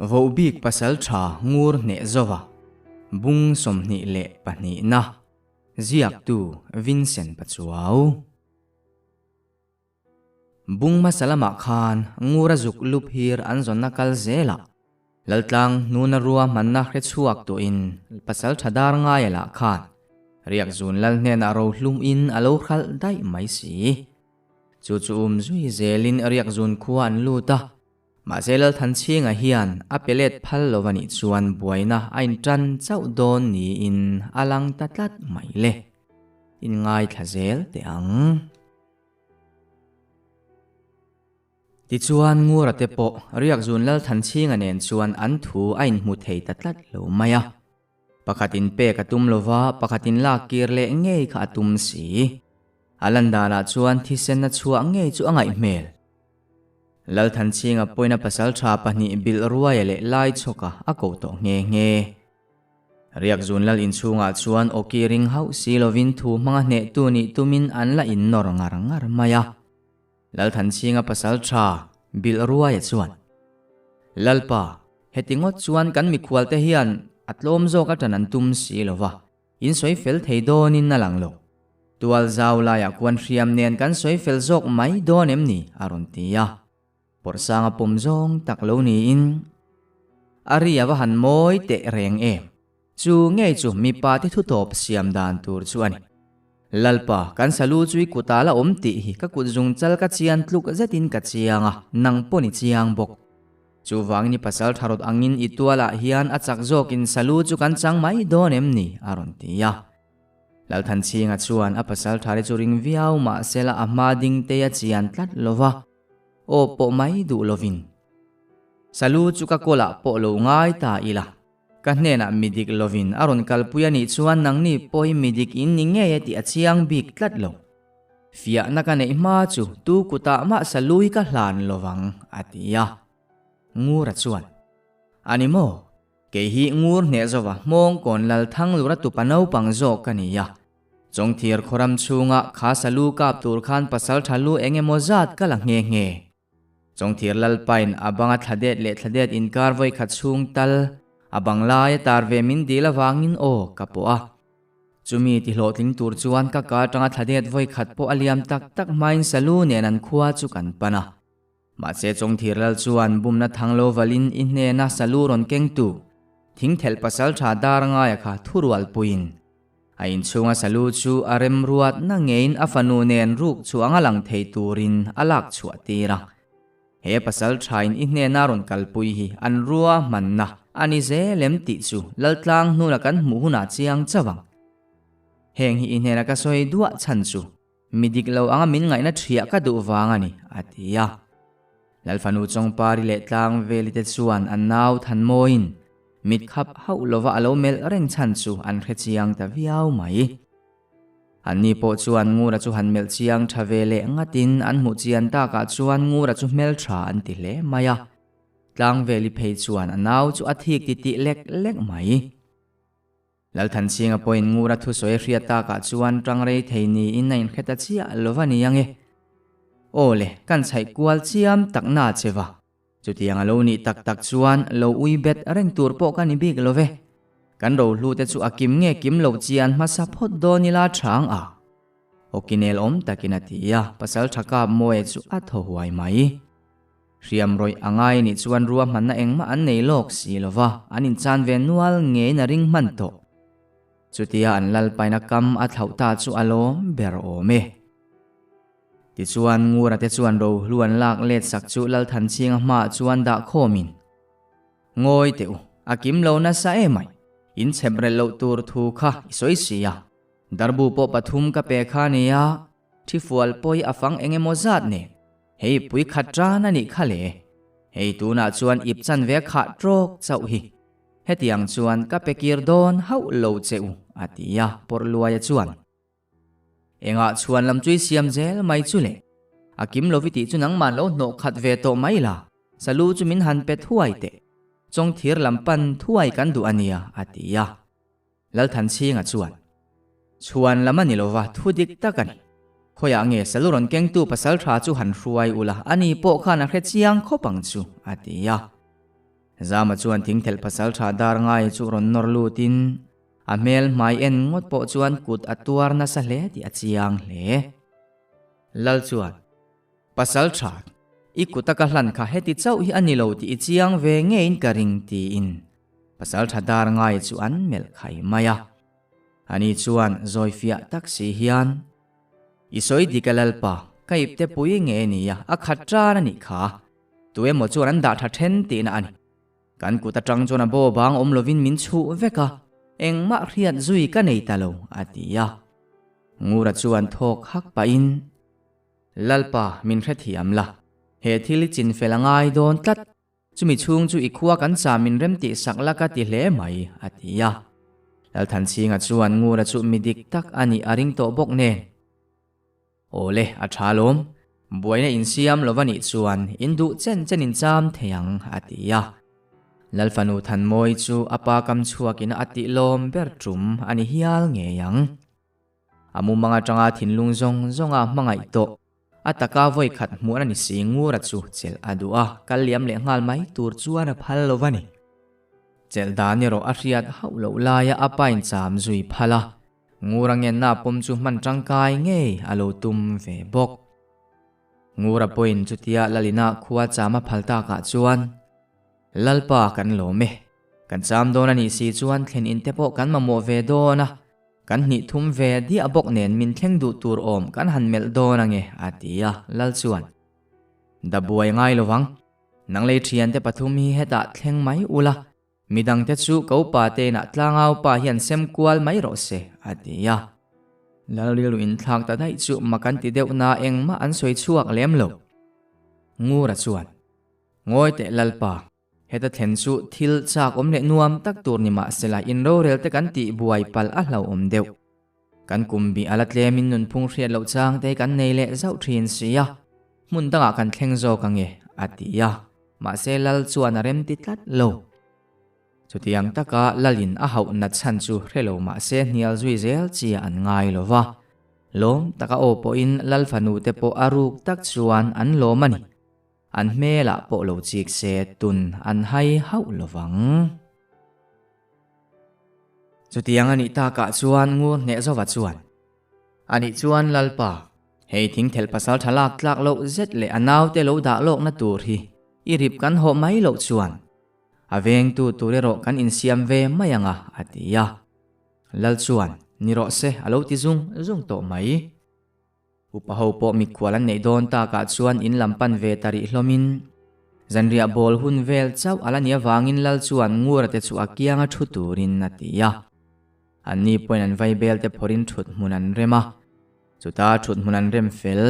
Vohbik pasaltha ngur hneh zova bung 22 na ziaktu Vincent Pachuau. Bung hmasa lamah khan ngura zuk lup hir an zawnna kal zelah Laltlang hnuna rua hmanna hre chhuak tawhin pasaltha dar ngaia lah khan riakzun lal hnenah rohlum in a lo hralh daih mai si. Chu chu um zui zelin riakzun khua an lut a, Mahse Lalthanchhinga hian a pe let phal lo a nih chuan buaina a intan chauh dawn niin a lang ta tlat mai le. Inngaithla zel teh ang. Tichuan Ngura te pawh Riakzun Lalthanchhinga nen chuan an thu a inhmu thei ta tlat lo mai a. Pakhatin pek a tum lova, pakhatin lak kir leh ngei kha a tum si. A lan danah chuan thisen a chhuah ngei chu a ngaih hmel. Lalthanchhinga pawina pasal tha pahnih bilh ruaia leh lai chhawka a ko tawh nghe nghe. Riakzun lal inchhungah chuan awki ring hauh si lovin thu hmanga hnehtu nih tumin an la innawr ngar ngar mai a. Lalthanchhinga pasal tha bilh ruaia chuan, Lalpa, heti ngawt chuan kan mikhualte hian a tlawm zawk atan an tum si lova, In sawi fel thei dawnin a lang lo. Tual zau laiah kuan hriam nen kan sawi fel zawk mai dawn em ni? a rawn ti a. Pawrhsanga pawm zawng tak lo niin a ri a va han mawi teh reng em? Chu ngei chu mipa te thutawp siam dan tur chu a ni. Lalpa, kan salu chu i kutah la awm tih hi ka kut zung chal ka chian tluk zetin ka chiang a, nang pawn i chiang bawk. Chuvangin i pasal tha rawt angin i tualah hian a chak zawkin salu chu kan chang mai dawn em ni? a rawn ti a. Lalthanchhinga chuan a pasal thari chu ring viau mahsela a hma ding te a chian tlat lo va, aw pawh mai duh lovin. Salu chu ka kawlah pawh lo ngai ta ila, ka hnenah mi dik lovin a rawn kalpui a nih chuan nangni pawh hi mi dik in ni ngei e tih a chiang bik tlat lo. Fiahna ka neih hma chu tu kutah mah salu hi ka hlan lovang, a ti a. Ngura chuan, A ni maw? Kei hi ngur hneh zova hmawng kawn lal thang lura tupa naupang zawk ka ni a. Chawngthir khawram chhunga kha salu kap tur khan pasal tha lu eng emaw zat ka la nghe nghe. Chawngthir lalpain a banga thladet leh thladet inkar vawi khat chhung tal a bang laia tar ve min dil avangin aw ka pawh a. Chumi ti hlawhtling tur chuan ka ka atanga thladet vawi khat pawh a liam tak tak hmain salu nen an khua chu kan pan a. Mahse Chawngthir lal chuan bumna thang lo valin i hnena salu rawn kengtu thingthelh pasal tha dar ngaia kha thurual puiin A inchhunga salu chu a remruatna ngeiin a fanu nen ruk chhuah anga lang thei turin a lak chhuah tir a. He pasal thain i hnena rawn kalpui hi an rua hmanna a ni zel em tih chu Laltlang hnuna kan hmuh hunah chiang chauh ang. Heng hi i hnena ka sawi duah chhan chu mi dik lo anga min ngaihna thiah ka duh vang a ni, a ti a. Lalfanu Chawngpari leh Tlangveli te chuan an nau Thanmawiin Mit khap hauh lova a lo melh reng chhan chu an hre chiang ta viau mai. Anni pawh chuan Ngura chu han melh chiang tha ve leh ngatin an hmuh chian takah chuan Ngura chu hmeltha an ti hle mai a. Tlangveli phei chuan a nau chu a thik titih lek lek mai. Lalthanchhinga pawhin Ngura thusawi a hriat takah chuan tang rei thei niin a inhre ta chiah lova ni ange. Aw le, kan chhaih kual chiam tak na che va. Chutiang a lo nih tak tak chuan lo ui bet reng tur pawh ka ni bik lo ve. Kan rohlu te chu a kim nge kim lo chian hmasa phawt dawn ila chhang a. Awkinel awm takin a ti a, pasal tha kap Moe chu a thaw huai mai. Hriam rawih a ngai nih chuan ruahmanna engmah an nei lawk si lo va, an inchan ve nual ngeiin a ring hman tawh. Chutia an lalpaina kam a thlauh ta chu a lawm ber awm e. Tichuan, Ngura te chuan rohlu an lak let sak chu Lalthanchhinga hmaah chuan dah khawmin, Ngawi teh u, a kim lo nasa emai, in chhep relh loh tur thu kha i sawi si a, darbu pawh pathum ka pe kha nia, thi fual pawi a fang eng emaw zat nen, hei pui khat tan a nih kha le, hei tunah chuan ip chan ve khah trawk chauh hi, hetiang chuan ka pe kir dawn hauh lo che u, a ti a, Pawrhluaia chuan. Engah chhuan lam chu i siam zel mai chu le. A kim lo i tih chu nangman lo hnawh khat ve tawh mai la, salu chu min han pe thuai teh. Chawng thir lam pan thuai kan duh a nia, a ti a. Lalthanchhinga chuan, Chhuan lam a ni lova, thu dik tak a ni. Khawiah nge salu rawn kengtu pasal tha chu han hruai ula, ani pawh khan a hre chiang khawp ang chu, a ti a. Zama chuan thingthelh pasaltha dar ngai chu rawn nawr lutin a hmel hmai en ngawt pawh chuan kut a tuar nasa hle tih a chiang hle. Lal chuan, Pasaltha, i kuta ka hlan kha heti chauh hi a ni lo tih i chiang ve ngeiin ka ring tiin pasaltha dar ngai chu an melh khai mai a. Ani chuan zawifiah tak si hian, I sawi dik a Lalpa, ka ipte pui nge nia, a khat tan a nih kha. Tu emaw chuan an dah tha then tihna a ni. Kan kut atang chuan a baw bang awm lovin min chhuh vek a, engmah hriat zui ka nei ta lo, a ti a. Ngura chuan thawk hak pahin, Lalpa, min hrethiam la, he thil i chinfel a ngai dawn tlat. Chumi chhung chu i khua kan chah min rem tih sak la ka ti hle mai, a ti a. Lalthanchhinga chuan Ngura chu mi dik tak a nih a ring tawh bawk nen. Aw le, a tha lawm. Buaina insiam lo va nih chuan in duh chen chen in cham thei ang, a ti a. Lalfanu Thanmawi chu a pa kam chhuakin a tih lawm ber tum a ni hial ngei ang. A mumang atanga thinlung zawng zawnga hmangaih tawh. A taka vawi khat hmuh a ni si Ngura chu chelh a duh a, kal liam leh nghal mai tur chuan a phal lo va ni. Chelh dan erawh a hriat hauh loh laia a pain cham zui phal a, Ngura ngenna pawm chu hman tangkai ngei a lo tum ve bawk. Ngura pawhin chutia Lalina khua cham a phal takah chuan, Lalpa kan lawm e, kan cham dawn a nih si chuan thlen in te pawh kan mamawh ve dawn a, Kan hnih thum ve diah bawk nen min thleng duh tur awm kan han melh dawn ange, a ti a, Lal chuan. Da buai ngai lo vang. Nang lei thiante pathum hi hetah thleng mai ula, midangte chu ko pa te inah tlangau pa hian sem kual mai rawh se, a ti a. Lal rilru inthlak ta daih chu mak an ti deuh na engmah an sawi chhuak lem lo. Ngura chuan, Ngawi teh Lalpa, Heta thlen chu thil chak awm leh nuam tak tur ni mah sela inrorel te kan tih buai palh a hlauhawm deuh. Kan kum bih a la tlemin nunphung hriat loh chang te kan nei leh zauh thin si a, hmun dangah kan thleng zawk ange, a ti a, mahse Lal chuan a remti tlat lo. Chutiang taka Lalin a hauh nat chhan chu hre lo mahse hnial zui zel chi an ngai lo va, lawm taka aw pawhin Lal fanu te pawh a ruk tak chuan an lawm a ni. An hmelah pawh lo chik se tun an hai hauh lo vang. Chutiang a nih takah chuan ngur hneh zova chuan, A nih chuan Lalpa, hei thingthelh pasal tha lak tlak loh zet leh a naute lo dah lawkna tur hi i rip kan hawh mai loh chuan a vengtu tur erawh kan insiam ve mai ang a, a ti a. Lal chuan, Ni rawh se, a lo ti zung zung tawh mai. Upa ho pawh mikhual an neih dawn takah chuan in lam pan ve ta rih hlawmin zanriah bawl hun vel chauh a la nih avangin Lal chuan Ngura te chu a kianga thu turin a ti a. Anni pawhin an vaibel te phawrhin thut hmun an rem a, chuta thut hmun an rem fel,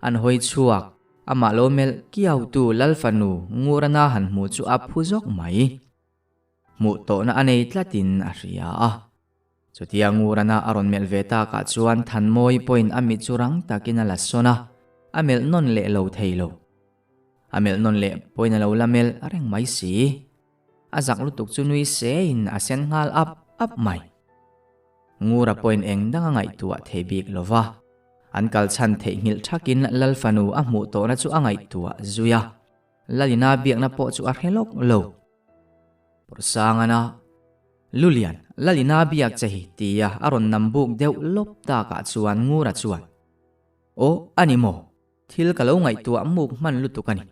an hawi chhuak, amah lo melh kiautu Lal fanu Ngura na han hmuh chu a phu zawk mai. Hmuh tawhna a nei tlatin a hria a. Chutia Ngurana a rawn melh ve takah chuan Thanmawi pawhin a mit chu rang takin a la sawn a, a melh nawn leh lo thei lo. A melh nawn leh pawhin a lo la melh reng mai si. A zak lutuk chu nui sein a sen nghal ap ap mai. Ngura pawhin eng dang a ngaihtuah thei bik lo va, an kalchhan theihnghilh thakin Lal fanu a hmuh tawhna chu a ngaihtuah zui a. Lalina biakna pawh chu a hre lawk lo. Pawrsangana, Lulian, Lalina biak che hi tia a rawn nam buk deuh lawp takah chuan Ngura chuan, Aw, a ni maw? Thil ka lo ngaihtuah muk hman lutuk a ni.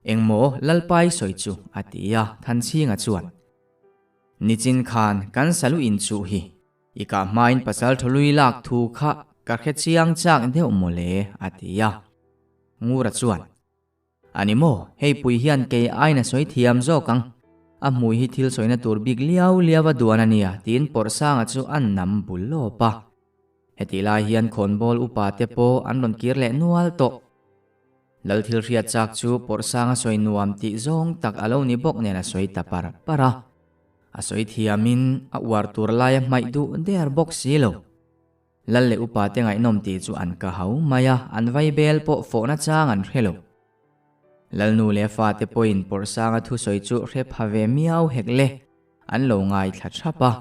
Engmaw Lalpai sawi chu? a ti a, Thanchhinga chuan, Nichin khan kan salu inchuh hi i kah hmain pasal tholui lak thu kha ka hre chiang chak deuh mawle, a ti a. Ngura chuan, A ni maw, hei pui hian kei aina sawi thiam zawk ang. A hmui hi thil sawina tur bik liau liau a duan a nia, tiin Pawrhsanga chu a nam bul lawp a. Hetih lai hian khawnbawl upa te pawh an rawn kir leh nual tawh. Lal thil hriat chak chu Pawrhsanga sawi nuam tih zawng tak a lo ni bawk nen a sawi ta par par a. A sawi thiamin a uar tur lai a hmaih duh der bawk si lo. Lal leh upa te ngaihnawm tih chu an ka hau mai a, an vai bel pawh fawhna chang an hre lo. Lalnu leh a fate pawhin Pawrhsanga thusawi chu hre pha ve miau hek le, an lo ngaithla thap a.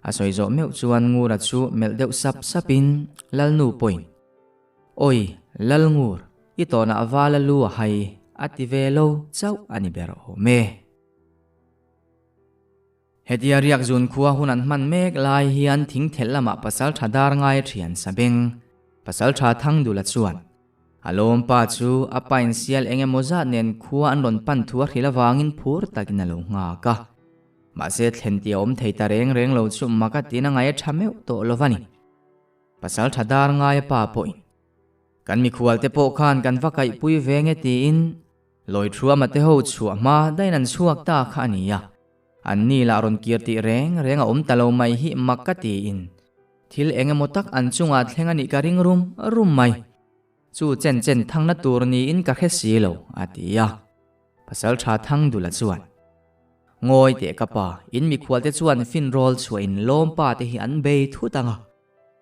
A sawi zawh meuh chuan Ngura chu melh deuh sap sapin Lalnu pawhin, Awi, Lalngur, i tawnah vala lu a hai, a ti ve lo chauh a ni ber awm e. Hetia riak zun khua hun an hman mek lai hian thingthelh lamah pasaltha dar ngai thian sa beng. Pasaltha Thangdula chuan a lawmpa chu a pain sial eng emaw zat nen khua an rawn pan thu a hrilh avangin phur takin a lo nghak a. Mahse thlen tih a awm thei ta reng reng lo chu mak a tiin a ngaih a tha meuh tawh lo va ni. Pasaltha dar ngai a pa pawhin kan mikhual te pawh khan kan va kaihpui ve nge tiin Lawi Thuama te ho chhuah hma dain an chhuak ta kha a ni a. An ni lah rawn kir tih reng reng a awm ta lo mai hi mak ka tiin thil eng emaw tak an chungah thleng a nih ka ring rum rum mai. Chu chen chen thangna tur niin ka hre si lo, a ti a. Pasaltha Thangdula chuan, Ngawi teh ka pa, in mikhualte chuan finrawl chhuah in lawmpa te hi an bei thut ang a.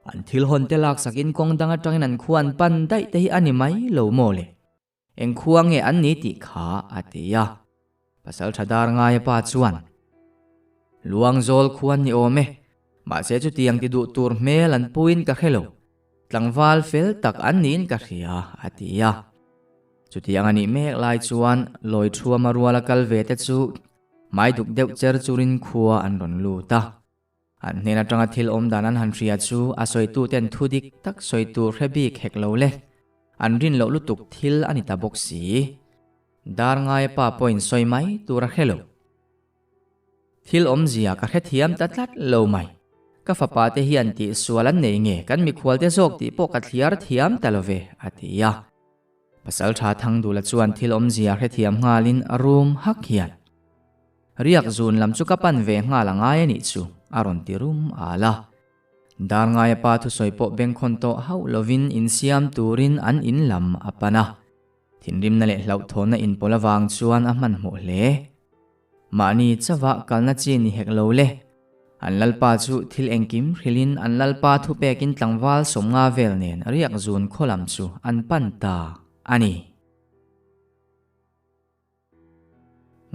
An thil hawn te laksakin kawng dang atangin an khua an pan daih te hi a ni mai lo maw le? Eng khua nge an ni tih kha a ti a. Pasaltha dar ngaia pa chuan, Luangzawl khuan ni awm e, mahse chutiang ti duh tur hmel an puin ka hre lo, tlangval fel tak an niin ka hria a ti a. Chutiang a nih mek lai chuan lawi thuama ruala kal ve te chu hmai duk deuh cher churin khua an rawn lut a. An hnen atanga thil awm dan an han hria chu a sawituten thu dik tak sawi tur hre bik hek lo le. An rin loh lutuk thil a ni ta bawk si. Dar ngaia pa pawhin sawi mai tur a hre lo. Thil awmzia ka hrethiam ta tlat lo mai. Ka fapa te hian tihsual an nei nge kan mikhualte zawk tih pawh ka thliar thiam ta lo ve, a ti a. Pasaltha Thangdula chuan thil awmzia hrethiam nghalin a rum hak hian. Riak zun lam chu ka pan ve nghal a ngai a nih chu, a rawn ti rum al a. Dar ngaia pa thusawi pawh bengkhawn tawh hauh lovin insiam turin an in lam a pan a. Thinrimna leh hlauhthawnna inpawlh avang chuan a hmanhmawh hle. Mahni chauha kalna chi ni hek lo le. An lalpa chu thil engkim hrilhin an lalpa thupekin tlangval sawmnga vel nen riak zun khaw lam chu an pan ta a ni.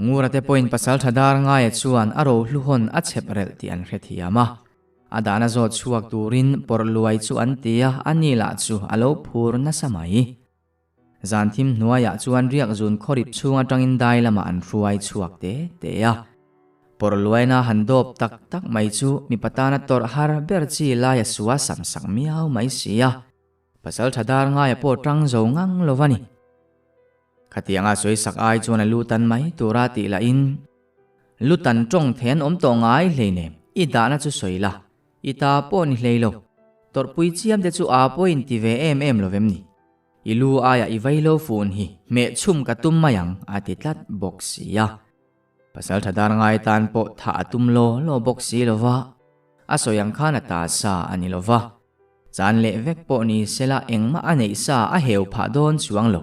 Ngura te pawhin pasal tha dar ngaia chuan a rohlu hawn a chhep relh tih an hrethiam a. A dahna zawt chhuak turin pawrh luai chu an ti a, a ni lah chu a lo phur nasa mai. Zan thim hnuaiah chuan riak zun khawrip chhung atangin dai lamah an hruai chhuak te te a. Pawrh luaina han dawp tak tak mai chu mipa tana tawrh har ber chi laia sua sam sak miau mai si a. Pasal tha dar ngaia pawh tang zo ngang lo va ni. Khatianga sawi sak ai chuan a lu tan mai tura tih lahin, Lu tan tawng thei an awm tawh ngai hlei nem, i dahna chu sawi la, i ta pawh ni hlei lo. Tawrhpui chiam te chu a pawh in ti ve em em lo vem ni. I lu aiah i vailo fun hi hmeh chhum ka tum mai ang a ti tlat bawk si a. Pasal tha dar ngai tan pawh thah a tum law law bawk si lo va, a sawi ang khan a ta sa a ni lo va. Chan leh vek pawh ni sela engmah a neih sa a heu phah dawn chuang lo.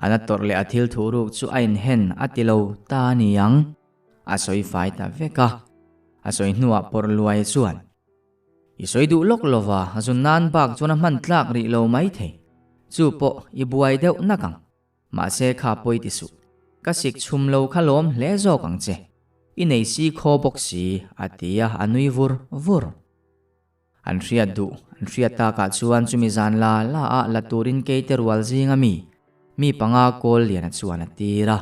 A na tawrh leh a thil thuh ruk chu a inhen a ti lo ta a ni ang. A sawi fai ta vek a. A sawi hnuah pawrh luai chuan, I sawi duh lawk lo va, zun nan bak chuan a hman tlak rih lo mai thei. Chu pawh i buai deuh nak ang. Mahse kha pawi ti suh. Ka sik chhum lo kha lawm hle zawk ang che. I nei si khaw bawk si, a ti a, a nui vur vur. An hriat duh, an hriat takah chuan chumi zan la la ah la turin keite rual zinga mi, mi panga kawl liana chuan a tir a.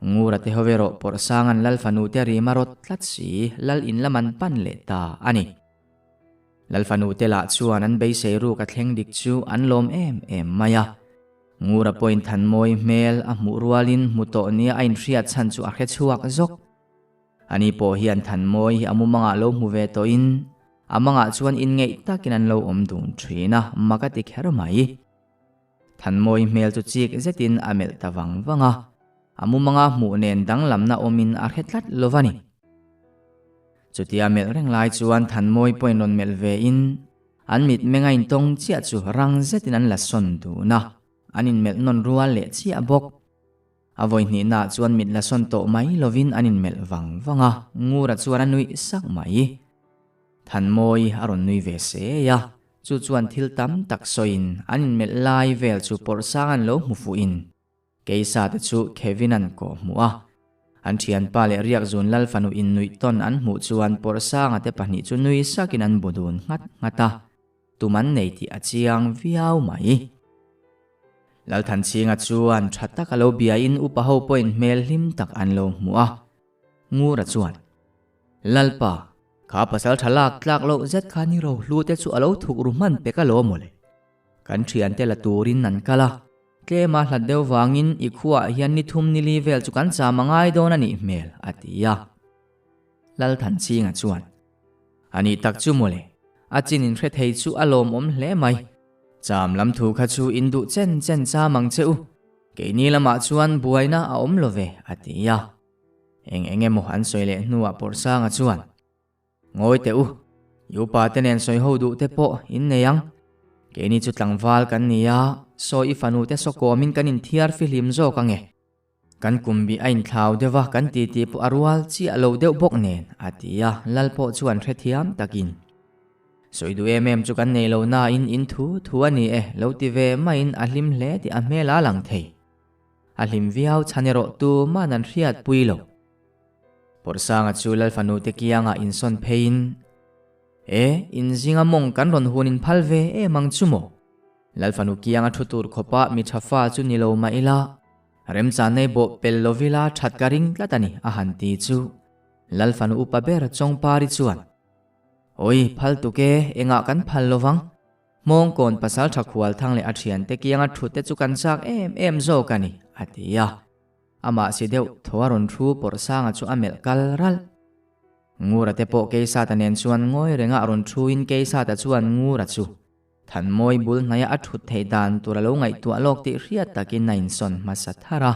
Ngura te ho erawh pawrh sang an lal fanu te rim a rawt tlat si, lal in lam an pan leh ta a ni. Lal fanu te lah chuan an beisei ruk a thleng dik chu an lawm em em mai a. Ngura pawhin Thanmawi hmel a hmuh rualin hmu tawh nia a inhriat chhan chu a hre chhuak zawk. Ani pawh hian Thanmawi hi a mumangah lo hmu ve tawhin a mangah chuan inngeih takin an lo awm dun thin a, mak a ti kher mai. Thanmawi hmel chu chik zetin a melh ta vang vang a, a mumanga hmuh nen danglamna awmin a hre tlat lo va ni. Chutia melh reng lai chuan Thanmawi pawhin rawn melh vein an mitmeng a intawng chiah chu rang zetin an la sawn dun a, an inmelh nawn rual leh chiah bawk. A vawi hnihnaah chuan mit la sawn tawh mai lovin an inmelh vang vang a, Ngura chuan a nuih sak mai. Thanmawi a rawn nui ve se a, chu chuan thil tam tak sawiin an inmelh lai vel chu pawrh sang an lo hmu fuhin Keisa te chu Kevin an kawh hmuh a. An thianpa leh Riakzun Lal fanu innuih tawn an hmuh chuan pawrh sanga te pahnih chu nui sakin an bu dun nghat nghat a, tum an nei tih a chiang viau mai. Lalthanchhinga chuan tha tak a lo biain upa ho pawhin hmel hlim tak an lo hmu a, Ngura chuan. Lalpa, kha pasal tha lak tlak loh zet kha ni rohlu te chu a lo thuk ru hman pek alawm mawle. Kan thiante la turin an kal a, tlema hlat deuh vangin i khuaah hian ni thum ni li vel chu kan cham a ngai dawn a nih hmel, a ti a. Lalthanchhinga chuan, A nih tak chu mawle, a chin in hre thei chu a lawmawm hle mai. Cham lam thu kha chu in duh chen chen cham ang che u, keini lamah chuan buaina a awm lo ve, a ti a. Eng eng emaw an sawi leh hnuah Pawrhsanga chuan, Ngawi teh u, i upa te nen sawi ho duh te pawh in nei ang. Keini chu tlangval kan ni a, saw i fanu te sawkawmin kan inthiar fihlim zawk ang e. Kan kum bih a inthlau deuh a, kan titi pawh a rual chiah lo deuh bawk nen, a ti a, Lal pawh chuan hrethiam takin, Sawi duh em em chu kan nei lo nain in thu thu a ni e, lo ti ve maiin a hlim hle tih a hmel a lang thei. A hlim viau chhan erawh tuman an hriatpui lo. Pawrhsanga chu Lalfanu te kiangah insawn pheiin, E, inzinga mawng kan rawn hun in phal ve em ang chu maw? Lalfanu kianga thu tur khawpa mi tha fa chu ni lo mah ila, remchan nei bawh pel lovila that ka ring tlat a ni, a han ti chu. Lalfanu upa ber Chawngpari chuan, Awi, phal tuk e, engah kan phal lovang? Hmawngkawn pasal tha khual thang leh a thiante kianga thute chu kan chak em em zawk a ni, a ti a. Amah si deuh tho a rawn thu Pawrhsanga chu a melh kal ralh. Ngura te pawh Keisata nen chuan ngawi renga a rawn thuin Keisata chuan Ngura chu Thanmawi bul hnaia a thut theih dan tur a lo ngaihtuah lawk tih hriat takin a insawn hmasa thar a,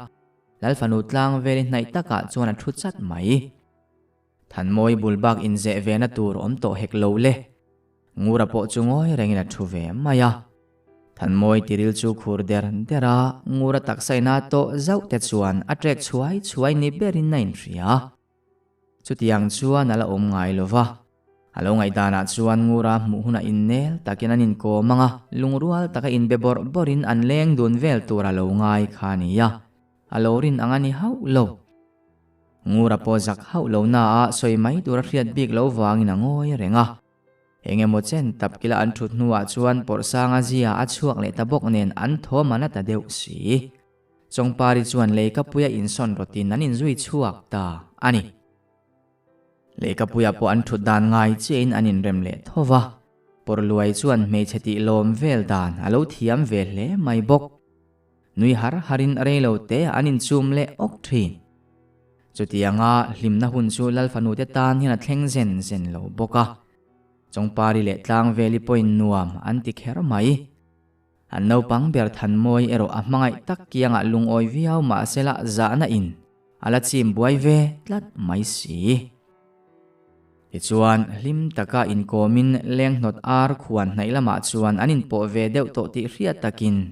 Lalfanu tlang veli hnaih takah chuan a thu chat mai. Thanmawi bul bak inzeh ve na tur awm tawh hek lo le. Ngura pawh chu ngawi rengin a thu ve mai a. Thanmawi tiril chu khur der der a, Ngura taksaina tawh zauh te chuan a trek chhuai chhuai ni berin a inhria. Chutiang chuan a la awm ngai lo va. A lo ngaihdanah chuan Ngura hmuh hunah innel takin an inkawm ang a, lungrual taka inbe bawrh bawrhin an leng dun vel tur a lo ngai kha a ni a. A lo rin ang a ni hauh lo. Ngura pawh zak hauh lo na a sawi mai tur a hriat bik lo vangin a ngawi reng a. Eng emaw chen tap kila an thut hnuah chuan Pawrhsanga zia a chhuak leh ta bawk nen an thawm a na ta deuh si. Chawngpari chuan Leikapuia insawn rawtin an inzui chhuak ta a ni. Leikapuia pawh an thut dan ngai chiahin an inrem leh tho va. Pawrhluai chuan hmeichhe tih lawm vel dan a lo thiam ve hle mai bawk. Nui har harin rei lo te an inchum leh awk thin. Chutianga hlimna hun chu Lalfanu te tan hian a thleng zen zen lo bawk a. Chawngpari leh Tlangveli pawhin nuam an ti kher mai. An naupang ber Thanmawi erawh a hmangaih tak kiangah lungawi viau mahsela zahna in a la chim buai ve tlat mai si. Tichuan, hlim taka inkawmin lenghnawt ar khuan hnaih lamah chuan an inpawh ve deuh tawh tih hriat takin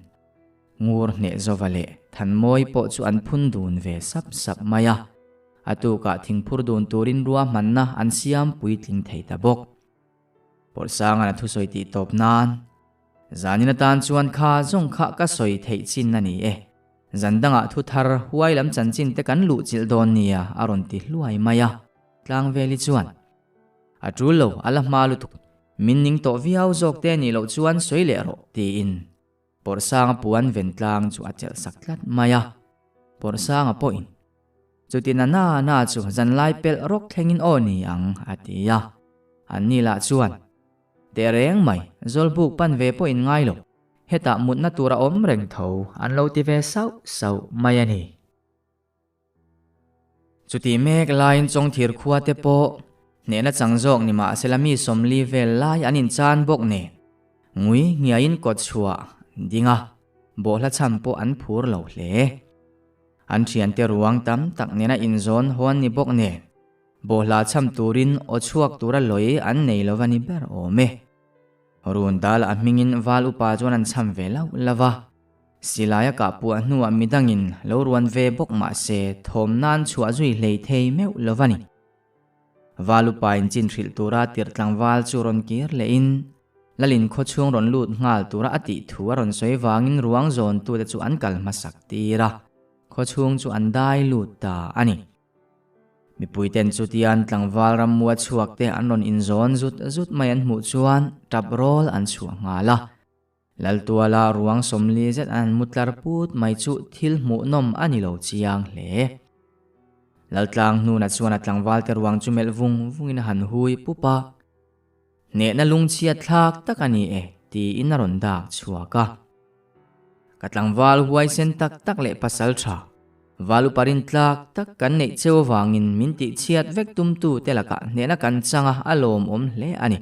Ngur hneh Zova leh Thanmawi pawh chu an phun dun ve sap sap mai a. A tukah thingphur dun turin ruahmanna an siam puitling thei ta bawk. Pawlhsanga'n a thusawi tih tawp nan, Zanin atan chuan kha zawng kha ka sawi theih chin a ni e. Zan dangah thu thar huai lam chanchin te kan luh chilh dawn nia a rawn ti hluai mai a. Tlangveli chuan, A tul lo, a la hma lutuk. Min ning tawh viau zawk te nih loh chuan sawi leh rawh, tiin Pawrhsanga puan ven tlang chu a chelh sak tlat mai a. Pawrhsanga pawhin, Chuti na na na chu zanlai pelh rawk thlengin aw ni ang, a ti a. Anni lah chuan, Tehreng mai, Zawlbuk pan ve pawhin ngai lo, hetah mutna tur a awm reng tho, an lo ti ve sauh sauh mai a ni. Chutih mek laiin Chawngthir khua te pawh hnehna chang zawk ni mahsela mi 40 vel lai an inchan bawk nen ngui ngiaiin kawt chhuah ding a, bawhhla chhan pawh an phur lo hle. An thiante ruang tam tak nena inzawn hawn ni bawk nen bawhhla chham turin aw chhuak tura lawi an nei lo va ni ber awm e. Run dal a hmingin val upa chuan an chham ve lauh lauh a. Silai a kah puah hnuah midangin lo ruan ve bawk mah se thawm nan chhuah zui hlei thei meuh lo va ni. Valupa in chin hrilh tura tirh tlangval chu rawn kir lehin Lalin khaw chhung rawn lut nghal tura a tih thu a rawn sawi vangin ruang zawntute chu an kal hmasak tir a, khaw chhung chu an dai lut ta a ni. Mipuiten chutian tlangval rammua chhuak te an rawn inzawn zut zut mai an hmuh chuan tap rawl an chhuah nghal a. Laltuala ruang 40 zet an mu tlar put mai chu thil hmuhnawm a ni lo chiang hle. Laltlang hnuna chuan a tlangval te ruang chu melh vung vungin a han hui pup a. Hnehna lungchhiat thlak tak a ni e, tiin a rawn dak chhuak a. Ka tlangval huaisen tak tak leh pasal tha, val uparin tlak tak kan neih cheu avangin min tihchhiat vek tumtu te lakah hnehna kan chang a, a lawmawm hle a ni.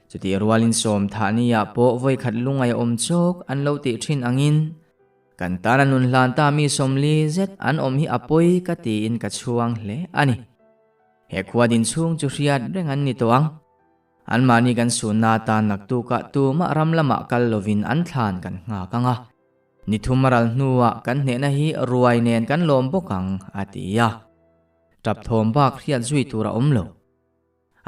Chutih rualin sawm thah niah pawh vawikhat lungai awm chawk an lo tih thin angin kan tana nun hlan ta mi sawmli zet an awm hi a pawi ka tiin ka chhuang hle a ni. He khua din chhung chu hriat reng an ni tawh ang. Anmahni kan sunna atan naktukah tumah ram lamah kal lovin an thlan kan nghak ang a. Ni thum a ral hnuah kan hnehna hi ruai nen kan lawm bawk ang, a ti a. Tap thawm bak hriat zui tur a awm lo.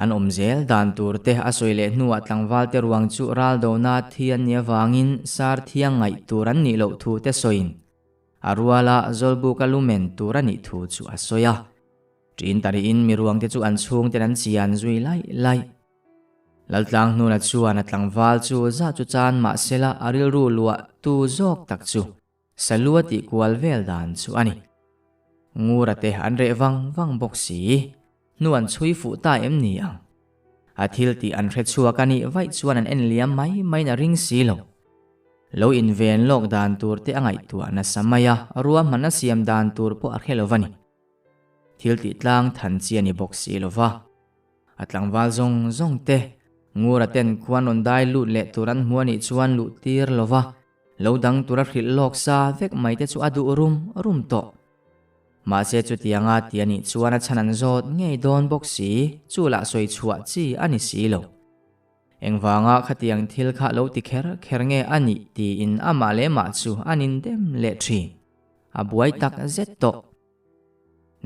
An awm zel dan tur te a sawi leh hnuah tlangval te ruang chu ral dona thi an nih avangin sar thiang ngaih tur an nih loh thu te sawiin a ruala Zawlbuka lumen tur a nih thu chu a sawi a. Ṭin tarihin mi ruang te chu an chhungten an chian zui laih laih. Laltlang hnuna chuan a tlangval chu zah chu chan mahsela a rilru luah tu zawk tak chu Salua tih kual vel dan chu a ni. Ngura te an reh vang vang bawk si. Hnu an chhui fuh ta em ni ang? A thil tih an hre chhuak a nih vaih chuan an en liam mai maiin a ring si lo. Lo inven lawk dan tur te a ngaihtuah nasa mai a, ruahman a siam dan tur pawh a hre lo va ni. Thil tih tlang than chi a ni bawk si lo va. A tlangval zawng zawng te, Ngura ten khuan rawn dai lut leh tur an hmu a nih chuan luh tir lo va, lo dang tura hrilh lawk sa vek mai te chu a duh rum rum tawh. Mahse chutianga ti a nih chuan a chhan an zawt ngei dawn bawk si, chu lah sawi chhuah chi a ni si lo. Engvanga khatiang thil kha lo ti kher kher nge a nih tiin amah leh mah chu an indem leh thin. A buai tak zet tawh.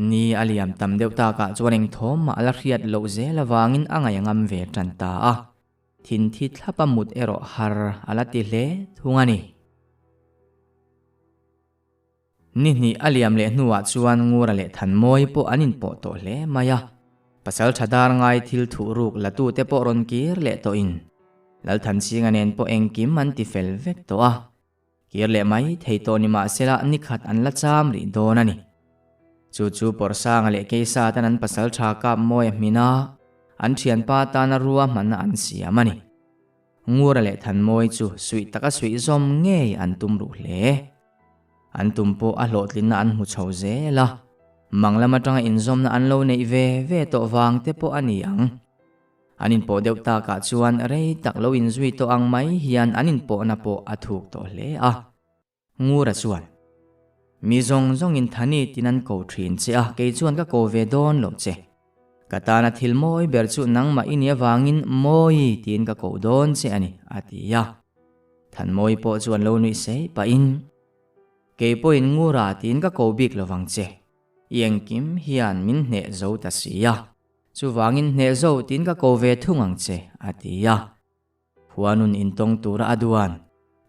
Ni a liam tam deuh takah chuan engthawm mah a la hriat loh zel avangin a ngaih a ngam ve tan ta a. Thinthi thlapa mut erawh har a la ti hle thung a ni. Ni hnih a liam leh hnuah chuan Ngura leh Thanmawi pawh an inpawh tawh hle mai a. Pasal tha dar ngai thil thuh ruk la tute pawh rawn kir leh tawhin Lalthansinga nen pawh engkim an ti fel vek tawh a. Kir leh mai thei tawh ni mahsela ni khat an la cham rih dawn a ni. Chu chu Pawrhsanga leh Keisa tan an pasal tha kap mawi a hmin a, an thianpa tana ruahmanna an siam a ni. Ngura leh Thanmawi chu suih taka suih zawm ngei an tum ruh hle. An tum pawh a hlawhtlinna an hmu chho zel a, mang lam atanga inzawmna an lo neih ve ve tawh vang te pawh a ni ang. An inpawh deuh takah chuan rei tak lo inzui tawh ang mai hian an inpawhna pawh a thuk tawh hle a. Ngura chuan, Mi zawng zawngin Thani tin an ko thin che a, kei chuan ka ko ve dawn lo che. Ka tana thil mawi ber chu nangmah i nih avangin Mawi tiin ka ko dawn che a ni, a ti a. Thanmawi pawh chuan lo nuih sei pahin, Kei pawhin Ngura tiin ka ko bik lovang che. I engkim hian min hneh zo ta si a. Chuvangin hneh zo tiin ka ko ve thung ang che, a ti a. Khuanun intawng tura a duan,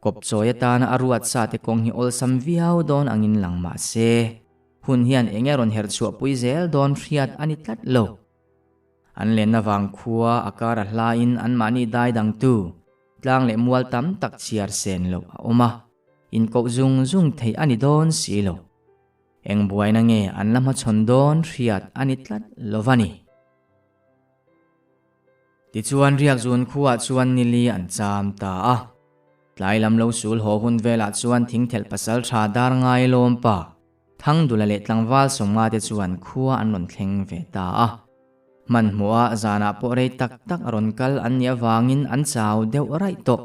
kawpchawi atana a ruat sa te kawng hi awlsam viau dawn angin lang mah se, hun hian eng nge rawn herh chhuahpui zel dawn hriat a ni tlat lo. An lenna vang khua a kar a hlaiin anmahni dai dangtu, tlang leh mual tam tak chhiar sen loh a awm a, inkoh zung zung theih a ni dawn si lo. Eng buaina nge an la hmachhawn dawn hriat a ni tlat lo va ni. Tichuan Riakzun khuaah chuan nili an cham ta a. Tlai lam lo sul haw hun velah chuan thingthelh pasal tha dar ngai lawm pa Thangdula leh tlangval sawmnga te chuan khua an rawn thleng ve ta a. Hmanhmawha zanah pawh rei tak tak a rawn kal an nih avangin an chau deuh raih tawh.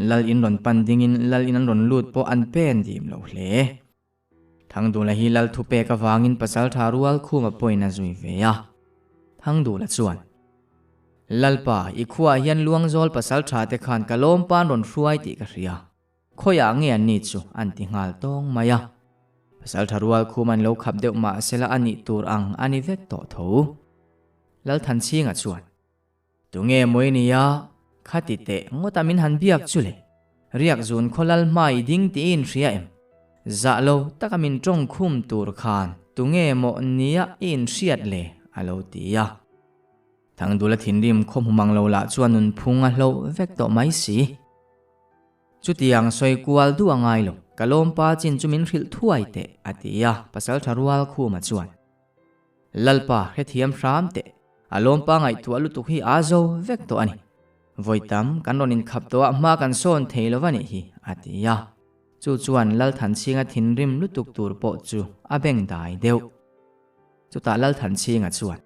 Lal in rawn pan dingin lal in an rawn lut pawh an pen dim lo hle. Thangdula hi lal thupek avangin pasaltha rual khuma pawhin a zui ve a. Thangdula chuan, Lalpa, i khuaah hian Luangzawl pasaltha te khan ka lawmpan rawn hruai tih ka hria. Khawiah nge an ni chu? an ti nghal tawng mai a. Pasaltha rual khum an lo khap deuh mahsela a nih tur ang a ni vek tawh tho. Lalthanchhinga chuan, Tunge mawi nia, khati teh ngawta min han biak chu le. Riak zun khaw lal hma i ding tih i inhria em? Zah lo taka min tawng khum tur khan tunge maw nia i inhriat le? a lo ti a. Thangdula thinrim khaw hmu mang lo lah chuan nunphung a hloh vek tawh mai si. Chutiang sawi kual duh a ngai lo, ka lawmpa chin chu min hrilh thuai teh, a ti a, Pasaltha Rualkhuma chuan. Lalpa hrethiam hram teh, a lawmpa ngaihtuah lutuk hi aa zo vek tawh a ni. Vawi tam kan rawn inkhap tawh a, hma kan sawn thei lo va nih hi, a ti a. Chu chuan Lalthanchhinga thinrim lutuk tur pawh chu a beng dai deuh. Chutah Lalthanchhinga chuan,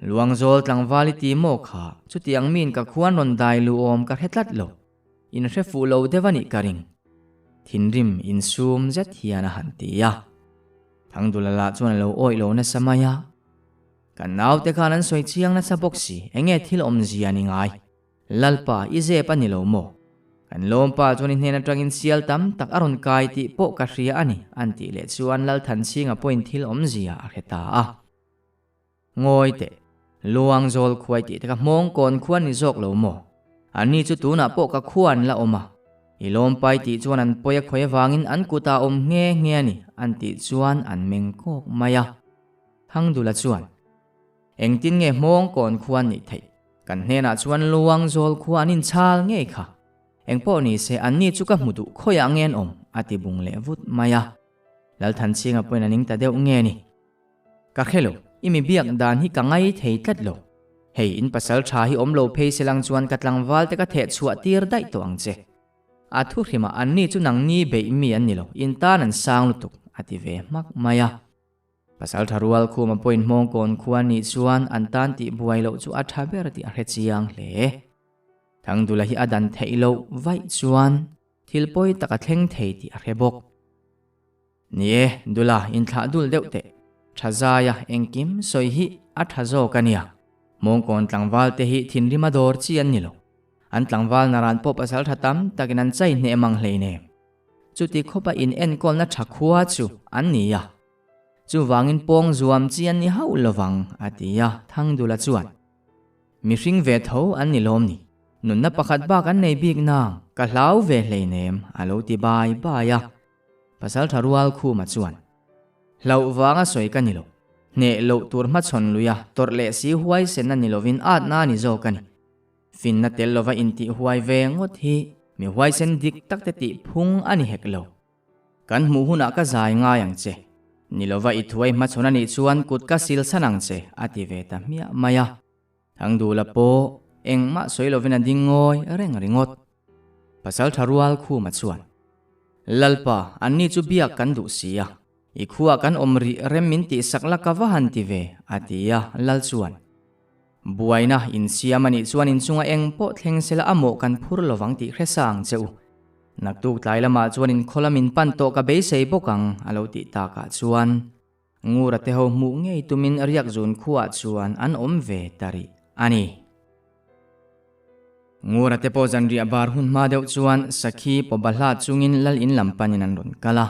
Luangzawl tlangval i ti maw kha, chutiang miin ka khuan rawn dai luhawm ka hre tlat lo. In hre fuh lo deuh a nih ka ring. Thinrim insum zet hian a han ti a. Thangdula lah chuan a lo awih lo nasa mai a. Kan naute khan an sawi chiang nasa bawk si, enge thil awmzia ni ngai? Lalpa, i zep a ni lo maw? Kan lawmpa chuan i hnen atangin sial tam tak a rawn kai tih pawh ka hria a ni, an tih leh chuan Lalthanchhinga pawhin thil awmzia a hre ta a. Ngawi teh, Luang zawl khuai tih te kha hmawng kawn khua ni zawk lo maw? Anni chu tunah pawh ka khua an la awm a, i lawmpai tih chuan an pawi a khawi avangin an kutah awm nghe nghe a ni, an tih chuan an meng kawk mai a. Thangdula chuan, Engtin nge hmawng kawn khua an nih theih? Kan hnenah chuan Luang zawl khua an inchhal ngei kha. Engpawh ni se anni chu ka hmu duh khawiah nge an awm, a ti bung leh vut mai a. Lalthanchhinga pawhin a ning ta deuh nge ni? Ka hre lo, i mi biak dan hi ka ngai thei tlat lo. Hei, in pasal tha hi awm lo phei se lang chuan ka tlangval te ka theh chhuah tir daih tawh ang che. A thu hrimah anni chu nangni beih mi an ni lo, in tan an sang lutuk, a ti ve hmak mai a. Pasal tha rual khuma pawhin hmawng kawn khua nih chuan an tan tih buai loh chu a tha ber tih a hre chiang hle. Thangdula hi a dan theih loh vaih chuan thil pawi tak a thleng thei tih a hre bawk. Ni e, Dula inthlah dul deuh teh. Tha zaia engkim sawi hi a tha zawk a nia. Mawngkawn tlangval te hi thinrim a dawr chi an ni lo. An tlangval naran pawh pasal tha tam takin an chai hneh mang hleinem. Chuti khawpa in enkawlna tha khua chu an ni a. Chuvangin pawng zuam chi an ni hauh lovang, a ti a, Thangdula chuan. Mihring ve tho an ni lawm ni. Nunna pakhat bak an nei bik nang, ka hlau ve hleinem, a lo ti bai bai a. Pasal tha rual khuma chuan, Hlauh vanga sawi ka ni lo. Hneh loh tur hmachhawn lui a, tawrh leh si huaisen a ni lovin atna a ni zawk a ni. Finna tel lova intih huai ve ngawt hi mi huaisen dik tak te tih phung a ni hek lo. Kan hmuh hunah ka zai ngai ang che. Ni lova i thuai hmachhawn a nih chuan kut ka sil san ang che, a ti ve ta hmiah mai a. Thangdula pawh engmah sawi lovin a ding ngawi reng ringawt. Pasal tha rual khuma chuan, Lalpa, anni chu biak kan duh si a, i khuaa kan awm rih rem min tihsak la ka va han ti ve, a ti a, Lal chuan, Buaina insiam a nih chuan inchunga eng pawh thleng sela a mawh kan phur lovang tih hre sa ang che u. Naktuk tlai lamah chuan inkhaw lam in pan tawh ka beisei bawk ang, a lo tih takah chuan Ngura te ho hmuh ngei tumin riakzun khuaah chuan an awm ve ta rih a ni. Ngura te pawh zanriah bar hun hma deuh chuan sakhi pawba hla chungin lal in lam panin an rawn kal a.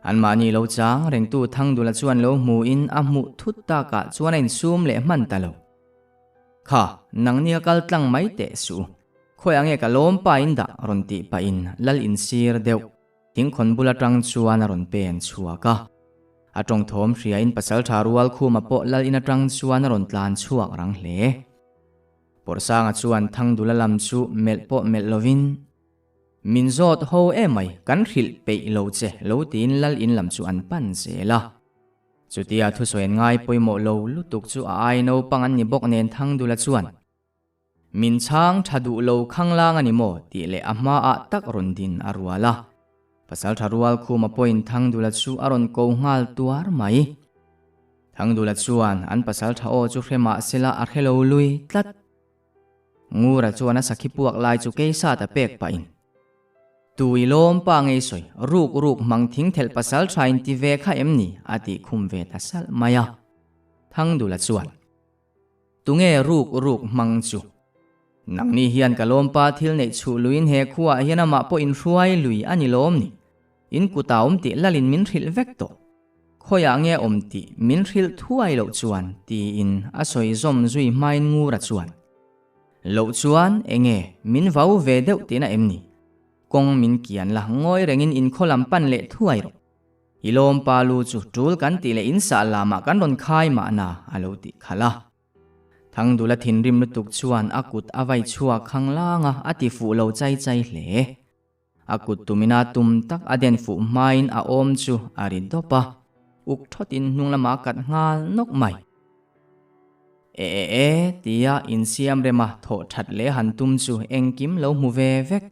Anmahni lo chang rengtu Thangdula chuan lo hmuin a hmuh thut takah chuan a insum leh hman ta lo. Kha, nangni a kal tlang mai teh suh. Khawiah nge ka lawm pa in dah rawn tih pahin lal insir deuh. Thingkhawn bul atang chuan a rawn pen chhuak a. A tawng thawm hriain pasaltha rual khuma pawh lal in atang chuan a rawn tlan chhuak rang hle. Pawrhsanga chuan Thangdula lam chu melh pawh melh lovin, Min zawt ho emai, kan hrilh peih lo che lo tiin lal in lam chu an pan zel a. Chutia thusawi an ngai pawimawh lo lutuk chu a ai naupang an ni bawk nen Thangdula chuan, Min chhang tha duh lo khanglang a ni maw? tih leh a hmaah tak rawn din a rual a. Pasaltha rual khuma pawhin Thangdula chu a rawn ko nghal tuar mai. Thangdula chuan an pasaltha aw chu hre mah sela a hre lo lui tlat. Ngura chuan a sakhi puak lai chu keisat a pek pahin, Tui lawm pa ngei sawi, ruk ruk hmang thing thelh pasaltha in ti ve kha em ni? a tih khum ve ta salh mai a. Thangdula chuan. Tunge ruk ruk hmang chu? Nangni hian ka lawmpa thil neih chhuh luiin he khuaah hian amah pawh inhruai lui a ni lawm ni? In kut a awm tih lalin min hrilh vek tawh. Khawiah nge awm tih min hrilh thuai loh chuan tiin a sawi zawm zui hmain Ngura chuan, Loh chuan enge min vau ve deuh tihna em ni? Kawng min kian la ngawi rengin inkhaw lam pan leh thuai rawh. I lawmpa lu chu tul kan tih leh in sah lamah kan rawn khai mahna a lo tih khalh a. Thangdula thinrim lutuk chuan a kut a vai chhuak khang lang a, a ti fuh lo chai chai hle. A kut tumina tum tak a den fuh hmain a awm chu a ri dawp a. uk thawtin hnung lamah a kat nghal nawk mai. E e e tia insiam rema thawh that leh han tum chu engkim lo hmu ve vek.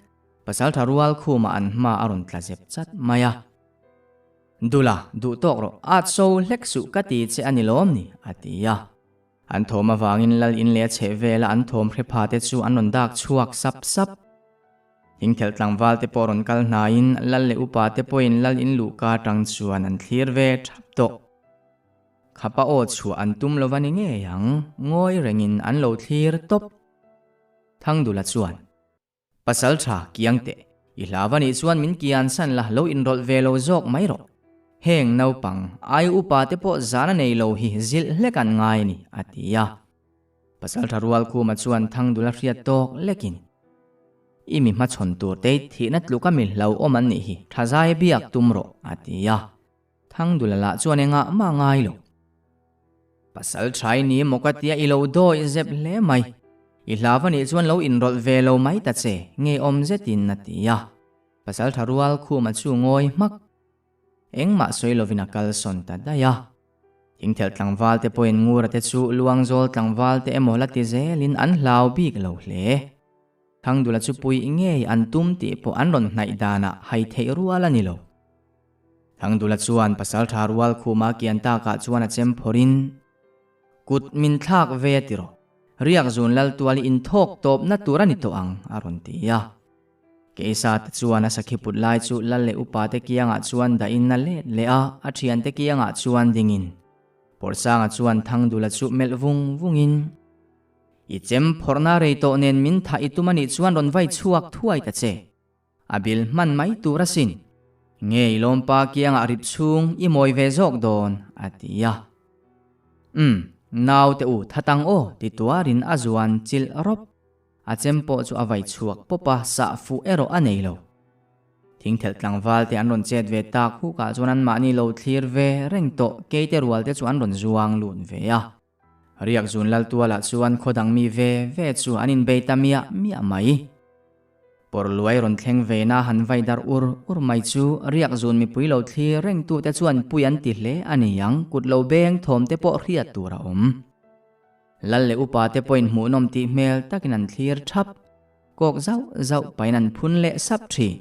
Pasaltha rual khumah an hma a rawn tla zep chat mai a. Dula, duh tawk rawh, at so hlek suh ka ti che a ni lawm ni, a ti a. An thawm avangin lal in leh a chheh vela an thawm hre pha te chu an rawn dak chhuak sap sap. Thingthelh tlangval te pawh rawn kal hnaiin lal leh upa te pawhin lal in luhka atang chuan an thlir ve thap tawh. Khapa aw chhuah an tum lova ni ngei ang, ngawi rengin an lo thlir tawp. Thangdula chuan. Pasal tha kiang teh, i hlau a nih chuan min kian san la lo inrawlh ve lo zawk mai rawh. Heng naupang, ai upa te pawh zan a nei lo hi zilh hlek an ngai a ni, a ti a. Pasal tha rual khuma chuan Thangdula hriat tawk lekin, I mi hmachhawn tur te thihna tluka mi hlauhawm an nih hi tha zai biak tum rawh, a ti a. Thangdula lah chuan engah mah ngai lo. Pasal tha i ni maw ka tia i lo dawi zep hle mai. I hlau a nih chuan lo inrawlh ve lo mai ta che, ngeiawm zetin a ti a. Pasal tha rual khuma chu ngawi hmak. Engmah sawi lovin a kalsawn ta daih a. Thingthelh tlangval te pawhin Ngura te chu Luangzawl tlangval te emaw la ti zelin an hlau bik lo hle. Thangdula chu pui ngei an tum tih pawh an rawn hnaih danah hai theih rual a ni lo. Thangdula chuan pasaltha rual khuma kian takah chuan a chem phawrhin, Kut min thlak ve a ti rawh, riak zun lal tual i inthawk tawpna tur a ni tawh ang, a rawn ti a. Keisa te chuan a sakhi put lai chu lal leh upa te kiangah chuan dahin a let leh a, a thiante kiangah chuan dingin Pawlsanga chuan Thangdula chu melh vung vungin, I chem phawrhna rei tawh nen min thah i tum a nih chuan rawn vai chhuak thuai ta che. A bil hman mai tur asin. Nge i lawmpa kiangah rip chhung i mawi ve zawk dawn, a ti a. Umm, naute u thatang aw ti tuarin a zuan chilh rawp. A chem pawh chu a vai chhuak pawp a, sah fuh erawh a nei lo. Thingthelh tlangval te an rawn chet ve tak hukah chuan anmahni lo thlir ve reng tawh keite rual te chu an rawn zuang lut ve a. Riak zun lal tualah chuan khaw dang mi ve ve chu an inbei ta miah miah mai. Pawr luai rawn thleng ve na han vai darh ur ur mai chu riak zun mipui lo thlir reng tute chuan pui an ti hle a ni ang, kut lo beng thawm te pawh hriat tur a awm. Lal leh upa te pawhin hmuhnawm tih hmel takin an thlir thap, kawk zauh zauh pahin an phun leh sap thin.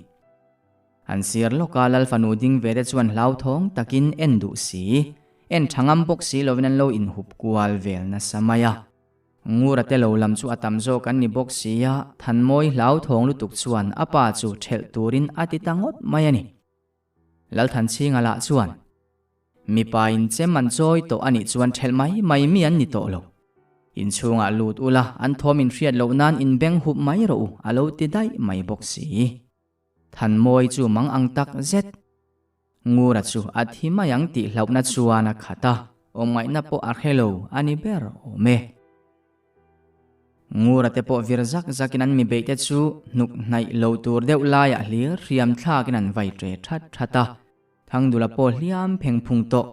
An sir lawka Lal fanu ding ve te chuan hlauthawng takin en duh si, en tha ngam bawk si lovin an lo inhup kual vel nasa mai a. Ngura te lo lam chu a tam zawk an ni bawk si a, Thanmawi hlauthawng lutuk chuan a pa chu thelh turin a ti ta ngawt mai a ni. Lal Thanchhinga lah chuan, Mipa in chem an chawi tawh a nih chuan thelh mai mai mi an ni tawh lo. Inchhungah lut ula, an thawm inhriat loh nan inbeng hup mai rawh u, a lo ti daih mai bawk si. Thanmawi chu mang ang tak zet. Ngura chu a thi mai ang tih hlauhna chuan a khat a, awmngaihna pawh a hre lo a ni ber awm e. Ngura te pawh vir zak zakin an mi beihte chu hnuk hnaih lo tur deuh laiah hlir hriam thlakin an vai ṭe ṭhat ṭhat a, Thangdula pawh hliam pheng phung tawh.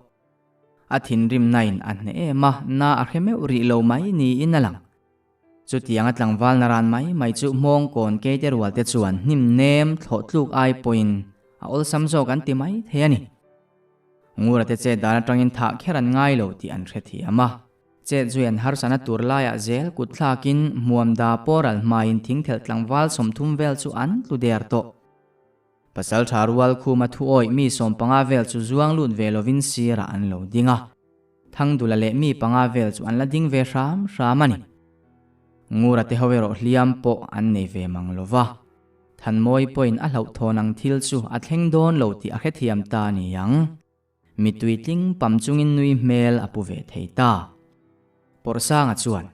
A thinrimnain a hneh em a, na a hre meuh rih lo mai niin a lang. Chutianga tlangval naran mai mai chu hmawng kawn keite rual te chuan hnim nem thlawh tluk ai pawhin a awlsam zawk an ti mai thei a ni. Ngura te chet dan atangin thah kher an ngai lo tih an hrethiam a. Chet zui an harsana tur laiah zel kut thlakin hmuam da pawral hmaiin thingthelh tlangval 30 vel chu an tlu der tawh. Pasaltha rual khuma thu awih mi 15 vel chu zuang lut ve lovin sirah an lo ding a. Thangdula leh mi panga vel chu an la ding ve hram hram a ni. Ngura te ho erawh hliam pawh an nei ve mang lo va. Thanmawi pawhin a hlauhthawn ang thil chu a thleng dawn lo tih a hrethiam ta a ni ang. Mitui tling pam chungin nui hmel a pu ve thei ta. Pawrhsanga chuan,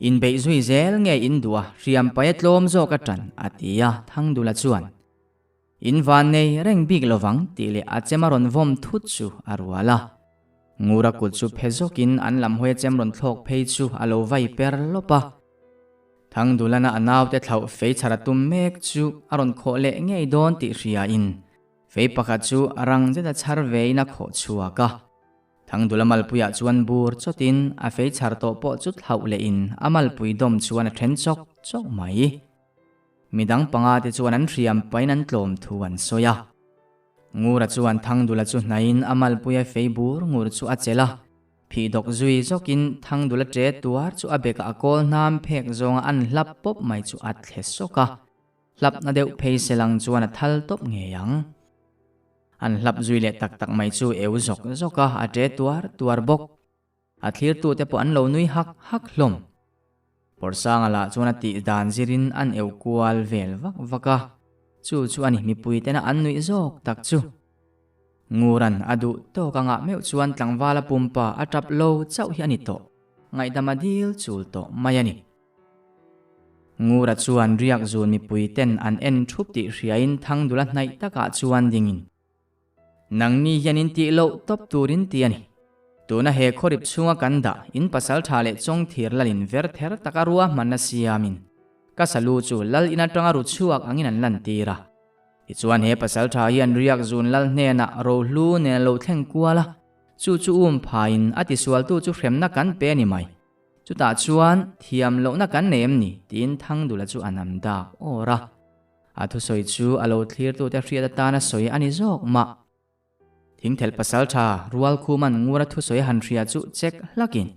Inbeih zui zel nge in duh a, hriam paia tlawm zawk a ṭan, a ti a, Thangdula chuan, In van nei reng bik lovang tih leh a chem a rawn vawm thut chu a rual a. Ngura kut chu phe zawkin an lam hawi a chem rawn thlawk phei chu a lo vai per lawp a. Thangdulana a naute thlauh fei chhar a tum mek chu a rawn khawh leh ngei dawn tih hriain fei pakhat chu a rang zet a chhar vein a khawh chhuak a. Thangdula malpuiah chuan bur chawtin a fei chhar tawh pawh chu thlauh lehin a malpui dawm chuan a then chawk chawk mai. Midang panga te chuan an hriam pahin an tlawm thu an sawi a. Ngura chuan Thangdula chu hnaiin a malpuia fei bur ngur chu a chelh a, phih dawk zui zawkin Thangdula ṭe tuar chu a bekah a kawl hnam phek zawnga an hlap pawp mai chu a thle sawk a, hlapna deuh phei se lang chuan a thal tawp ngei ang. An hlap zui leh tak tak mai chu eu zawk zawk a, a ṭe tuar tuar bawk. A thlirtute pawh an lo nui hak hak hlawm. Pawrsanga lah chuan a tih dan zirin an eu kual vel vak vak a, chu chu a ni mipui tena an nuih zawk tak chu. Nguran a duh tawk angah meuh chuan tlangvala pumpa a tap lo chauh hi a ni tawh, ngaihdam a dil chul tawh mai a ni. Ngura chuan riak zun mipui ten an en thup tih hriain Thangdula hnaih takah chuan dingin Nangni hian in tih loh tawp turin ti a ni. Tuna he khawrip chhunga kan dah in pasal tha leh chawng thir lalin ver ther taka ruahmanna siamin ka salu chu lal in atanga ru chhuak angin an lantir a. Tichuan he pasal tha hian riak zun lal hnenah rohlu nen a lo thleng kual a, chu chu um phaiin a tisualtu chu hremna kan pe a ni mai. Chutah chuan thiam lohna kan nei em ni? tiin Thangdula chu a nam dak awr a. A thusawi chu a lo thlirtute hriat atana sawi a ni zawk mah. Thingthelh pasaltha Rualkhuman Ngura thusawi a han hria chu check hlakin,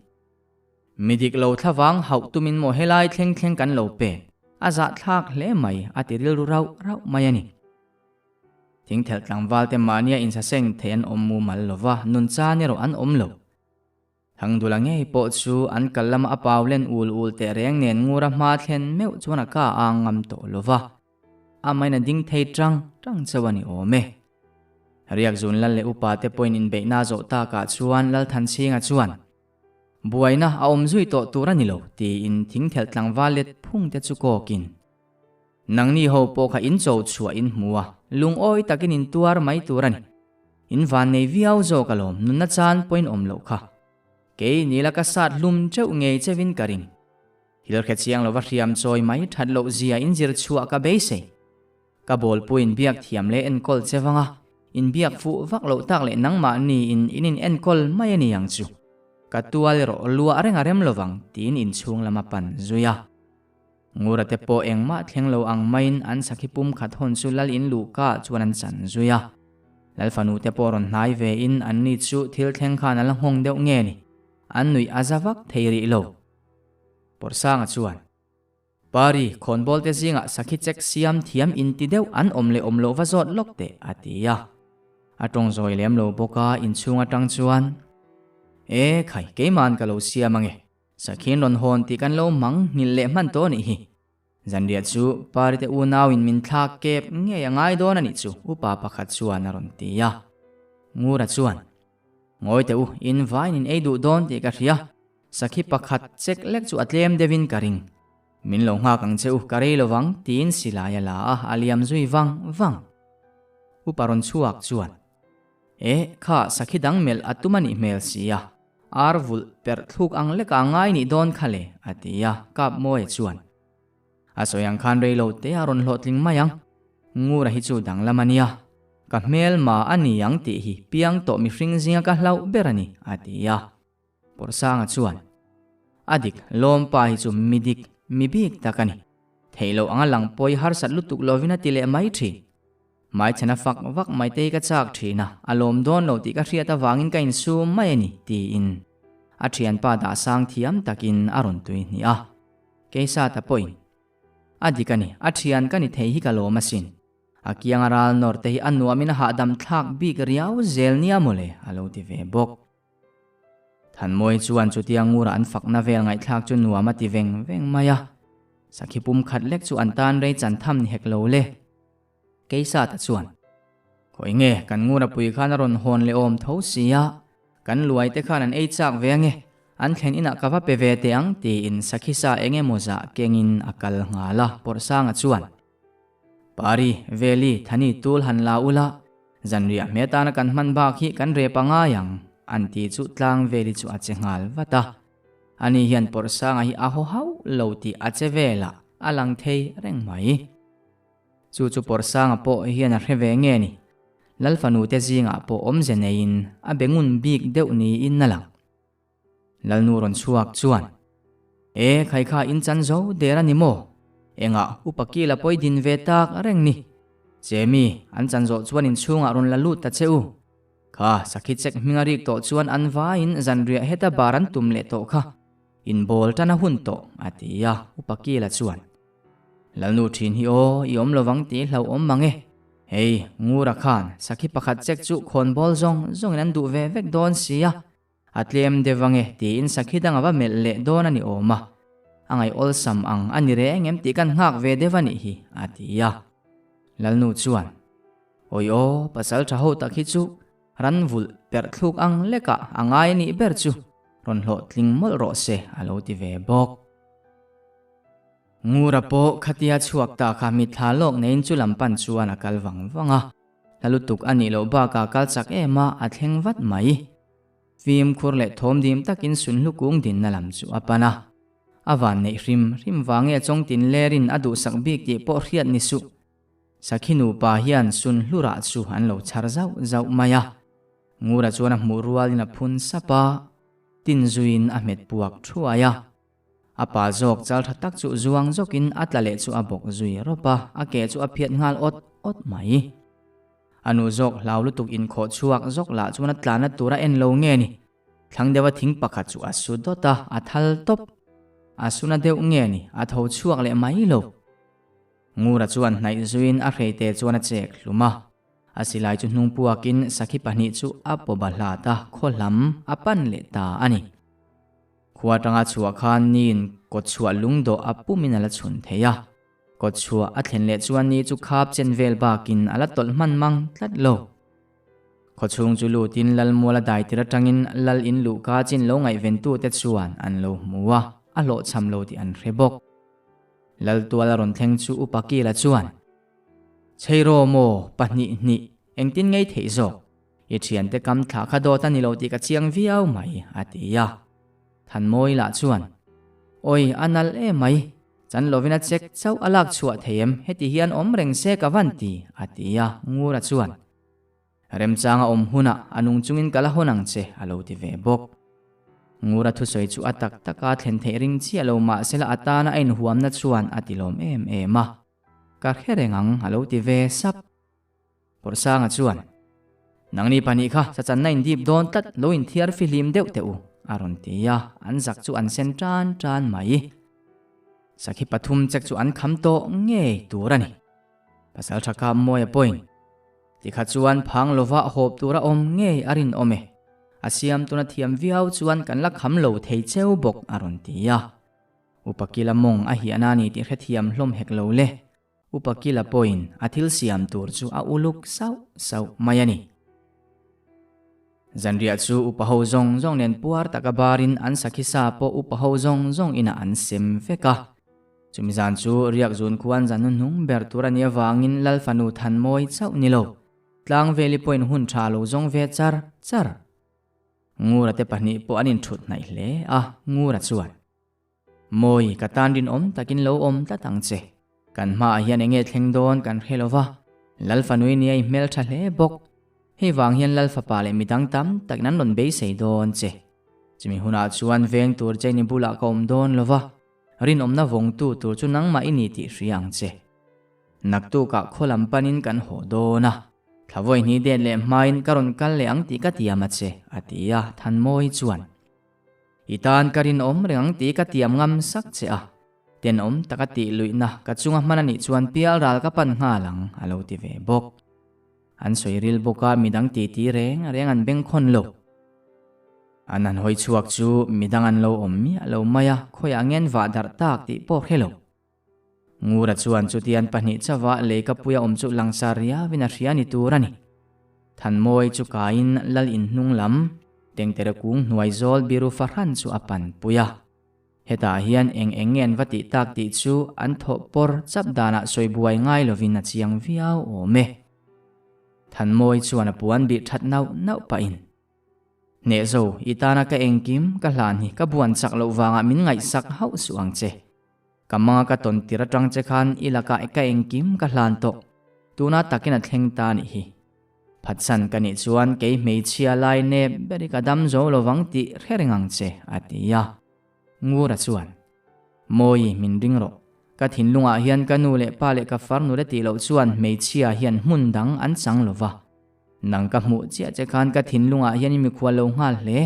Mi dik lo thlavang hauh tumin maw helai thleng thleng kan lo pek, a zahthlak hle mai a ti rilru rauh rauh mai a ni. Thingthelh tlangvalte mahnia insaseng thei an awm mumal lova, nunchan erawh an awm lo. Thangdula ngei pawh chu an kal lama a pau len ul ul teh reng nen Ngura hma thlen meuh chuan a ka a ngam tawh lo va, a main a ding thei tang tang chauh a ni awm e. Riakzun lal leh upa te pawhin inbeihna zawh takah chuan Lalthanchhinga chuan, Buaina a awm zui tawh tur a ni lo, tiin thingthelh tlangval let phung te chu kawkin, Nangni ho pawh kha in cho chhuah in hmu a, lungawi takin in tuar mai tur a ni. In van nei viau zawk alawm, nunna chan pawhin awm loh kha. Kei nila ka sat hlum teuh ngei chevin ka ring. Thil hre chiang lova hriam chawi mai that loh zia in zir chhuah ka beisei. Ka bawlpuiin biak thiam leh enkawl che vang a, in biak fuh vak loh tak leh nangmahni in in in enkawl mai a ni ang chu. Ka tual erawh luah reng a rem lovang tiin inchhung lam a pan zui a. Ngura te pawh engmah thleng lo ang maiin an sakhi pum khat hawn chu lal in luhka chuan an chan zui a. Lal fanu te pawh rawn hnai ve in an ni chu thil thleng khan a la nghawng deuh nge ni, an nuih a za vak thei rih lo. Pawrsanga chuan, Pari, khawnbawl te zingah sakhi chek siam thiam inti deuh an awm leh awm loh va zawt lawk teh, a ti a. A tawng zawi lem lo bawk a, inchhung atang chuan, E khai, keima'n ka lo siam ange. Sakhin rawn hawn tih kan lo mang nghilh leh hman tawh a nih hi. Zanriah chu Parite unauin min thlak kep ngei a ngai dawn a nih chu upa pakhat chuan a rawn ti a. Ngura chuan, Ngawi teh u, in vain in ei duh dawn tih ka hria. Sakhi pakhat chek lek chu a tlem deuhin ka ring. Min lo nghak ang che u, ka rei lovang tiin silai a la a, a liam zui vang vang. Upa rawn chhuak chuan, E, kha sakhi dang melh a tum a nih hmel si a, ar vulh perh thluk ang lekah a ngai nih dawn kha le, a ti a, Kapmawia chuan. A sawi ang khan rei lo te a rawn hlawhtling mai ang, Ngura hi chu danglam a nia, ka hmelma a ni ang tih hi piang tawh mihring zinga ka hlauh ber a ni, a ti a. Pawrsanga chuan, A dik, Lawmpa hi chu mi dik, mi bik tak a ni. Theih loh anga lang pawi harsat lutuk lovin a ti leh mai thin. Hmaichhana fak vak mai te hi ka chak thin a, a lawm dawn lo tih ka hriat avangin ka insum mai a ni, tiin a thianpa dah sang thiam takin a rawn tui hnih a. Keisata pawhin, A dik a ni, a thian ka ni thei hi ka lawm asin. A kianga ral nawr te hi a nuamin a hahdam thlak bik riau zel nia mawle, a lo ti ve bawk. Thanmawi chuan chutia ngura an fakna vel ngaihthlak chu nuam a ti veng veng mai a, sakhi pum khat lek chu an tan rei chan tham ni hek lo le. Keisata chuan, Khawi nge kan ngura pui khan a rawn hawn leh awm tho si a, kan luai te khan an ei chak ve ange, an thlen inah ka va pe ve teh ang tiin sakhi sa eng emaw zah kengin a kal nghal a, Pawrhsanga chuan, Pari, Veli, Thani tul han la ula, zanriah hme atana kan hman bak hi kan rep a ngai ang, an ti chu tlang Veli chu a che nghal vat a. Ani hian Pawrhsanga hi a haw hauh lo tih a che velah a lang thei reng mai. Chu chu Pawrsanga pawh hian a hre ve nge ni? Lal fanu te zingah pawh awmze neiin a be ngun bik deuh niin a lang. Lalnu rawn chhuak chuan, E, khaikha in chan zo der a ni maw? Engah upa kila pawi din ve tak reng ni. Chemi, an chan zawh chuan inchhungah rawn la lut ta che u. Kha, sakhi chek hminga rik tawh chuan an vaiin zanriah heta bar an tum leh tawh kha. Inbawl tan a hun tawh, a ti a, Upa Kila chuan. Lalnu thin hi aw, i awm lovang tih hlauhawm mang e. Hei, Ngura khan sakhi pakhat chek chu khawnbawl zawng zawngin an duh ve vek dawn si a, a tlem deuh ange tiin sakhi dang a va melh leh dawn a ni awm a. A ngaih awlsam ang a ni reng em tih kan nghak ve deuh a nih hi, a ti a. Lalnu chuan, Awi aw, pasal tha ho tak hi chu ran vulh perh thluk ang lekah a ngai a nih ber chu rawn hlawhtling mawlh rawh se, a lo ti ve bawk. Ngura pawh khatia chhuak ta kha mitthla lawk neiin chu lam pan chuan a kal vang vang a, hla lutuk a nih loh bakah kal chak em a, a thleng vat mai. Fimkhur leh thawm dim takin Sunhlu kung dinna lam chu a pan a. A van neih hrim hrim vang nge Chawngtin lerin a duhsak bik tih pawh hriat ni suh. Sakhi nupa hian Sunhlu rah chu an lo chhar zauh zauh mai a. Ngura chuan a hmuh rualin a phun sap a, tin zuiin a hmet puak thuai a. A pa zawk chal tha tak chu zuang zawkin a tla leh chu a bawk zui rawp a, a ke chu a phiat nghal awt awt mai. A nu zawk hlau lutuk inkhawh chhuak zawk lah chuan a tlanna tur a en lo nge ni. Thlang deuha thing pakhat chu a su dawt a, a thal tawp. A su na deuh nge ni, a tho chhuak leh mai lo. Ngura chuan hnaih zuiin a hreite chuan a chek hlum a. A silai chu hnung puakin sakhi pahnih chu a paw bahlat a, khaw hlam a pan leh ta a ni. Khua atanga chhuah khan niin kawtchhuah lungdawh a pumin a la chhun thei a. Kawtchhuah a thlen leh chuan ni chu khap chen vel bakin a la tawlh hman mang tlat lo. Khawchhung chu lutin Lalmuala daitir atangin Lal in luhka chin lo ngaihventute chuan an lo hmu a, a hlawhchham lo tih an hre bawk. Laltuala rawn thleng chu Upa Kila chuan, Chheiraw maw, pahnih hnih, engtin ngei theih zawk? I thiante kam thlah kha dawt a ni lo tih ka chiang viau mai, a ti a. Thanmawi lah chuan, Awi, a nalh em mai, chan lovin a chek chauh a lak chhuah thei em, heti hian awm reng se ka van ti, a ti a. Ngura chuan, Remchang a awm hunah a nung chungin ka la hawn ang che, a lo ti ve bawk. Ngura thusawi chu a tak taka thlen theih ring chiah lo mahsela a tana a inhuamna chuan a ti lawm em em a. Ka hre reng ang, a lo ti ve sap. Pawrhsanga chuan, Nangni pahnih kha sachanna in dip dawn tlat lo inthiar fihlim deuh teh u, a rawn ti a, an zak chu an sen tan tan mai. Sakhi pathum chek chu an kham tawh ngei tur a ni. Pasal tha kap Mawia pawhin, Tikha chuan phang lova hawp tura awm ngei a rinawm e. A siam tuna thiam viau chuan kan la kham lo thei cheu bawk, a rawn ti a. Upa Kila mawng a hiahna a ni tih hrethiam hlawm hek lo le. Upa Kila pawhin a thil siam tur chu a uluk sauh sauh mai a ni. Zanriah chu upa ho zawng zawng nen puar taka barin an sakhi sa pawh upa ho zawng zawng inah an sem vek a. Chumi zan chu riak zun khuan zan hnuhnung ber tur a nih avangin Lal fanu Thanmawi chauh ni lo, Tlangveli pawhin hun tha lo zawng ve char char. Ngura te pahnih pawh an inthut hnaih hle a, Ngura chuan. Mawi, ka tan rinawm takin lo awm tlat ang che. Kan hmaah hian enge thleng dawn kan hre lo va, Lal fanui nia i hmel tha hle bawk. Hei vang hian Lal fapa leh midang tam takin an rawn beisei dawn che. Chumi hunah chuan veng tur che ni bulah ka awm dawn lo va, rinawmna vawngtu tur chu nangmah i ni tih hria ang che. Naktukah khaw lam panin kan haw dawn a, thlavawi hnih det leh hmain ka rawn kal leh ang tih ka tiam a che, a ti a, Thanmawi chuan. I tan ka rinawm reng ang tih ka tiam ngam sak che a, tenawm taka tih luihna ka chunga hman a nih chuan pial ral ka pan nghal ang, a lo ti ve bawk. An sawi ril bawk a, midang titi reng reng an bengkhawn lo. An han hawi chhuak chu midang an lo awm miah lo mai a, khawiah ngen vah darh tak tih pawh hre lo. Ngura chuan chutian pahnih chauha leikapuia awm chu langsar riauin a hria ni tur a ni. Thanmawi chu kaiin lal in hnung lam, tengtere kung hnuai zawl biru fahran chu a pan pui a. Hetah hian eng eng nge an va tih tak tih chu an thawh pawr chap danah sawi buai ngai lovin a chiang viau awm e. Thanmawi chuan a puan bih that nauh nauh pahin. Hneh zo, i tana ka engkim ka hlan hi ka buan chak loh vangah min ngaihsak hauh suh ang che. Ka manga ka tawn tir atang che khan i lakah ka engkim ka hlan tawh. Tuna takin a thleng ta nih hi. Phatsan ka nih chuan kei hmeichhia lai nep ber i ka dam zo lovang tih hre reng ang che, a ti a. Ngura chuan, Mawi, min ring rawh. Ka thinlungah hian ka nu leh pa leh ka farnu le tih loh chuan hmeichhia hian hmun dang an chang lo va. Nang ka hmuh chiah che khan ka thinlungah hian i mikhual lo nghal hle.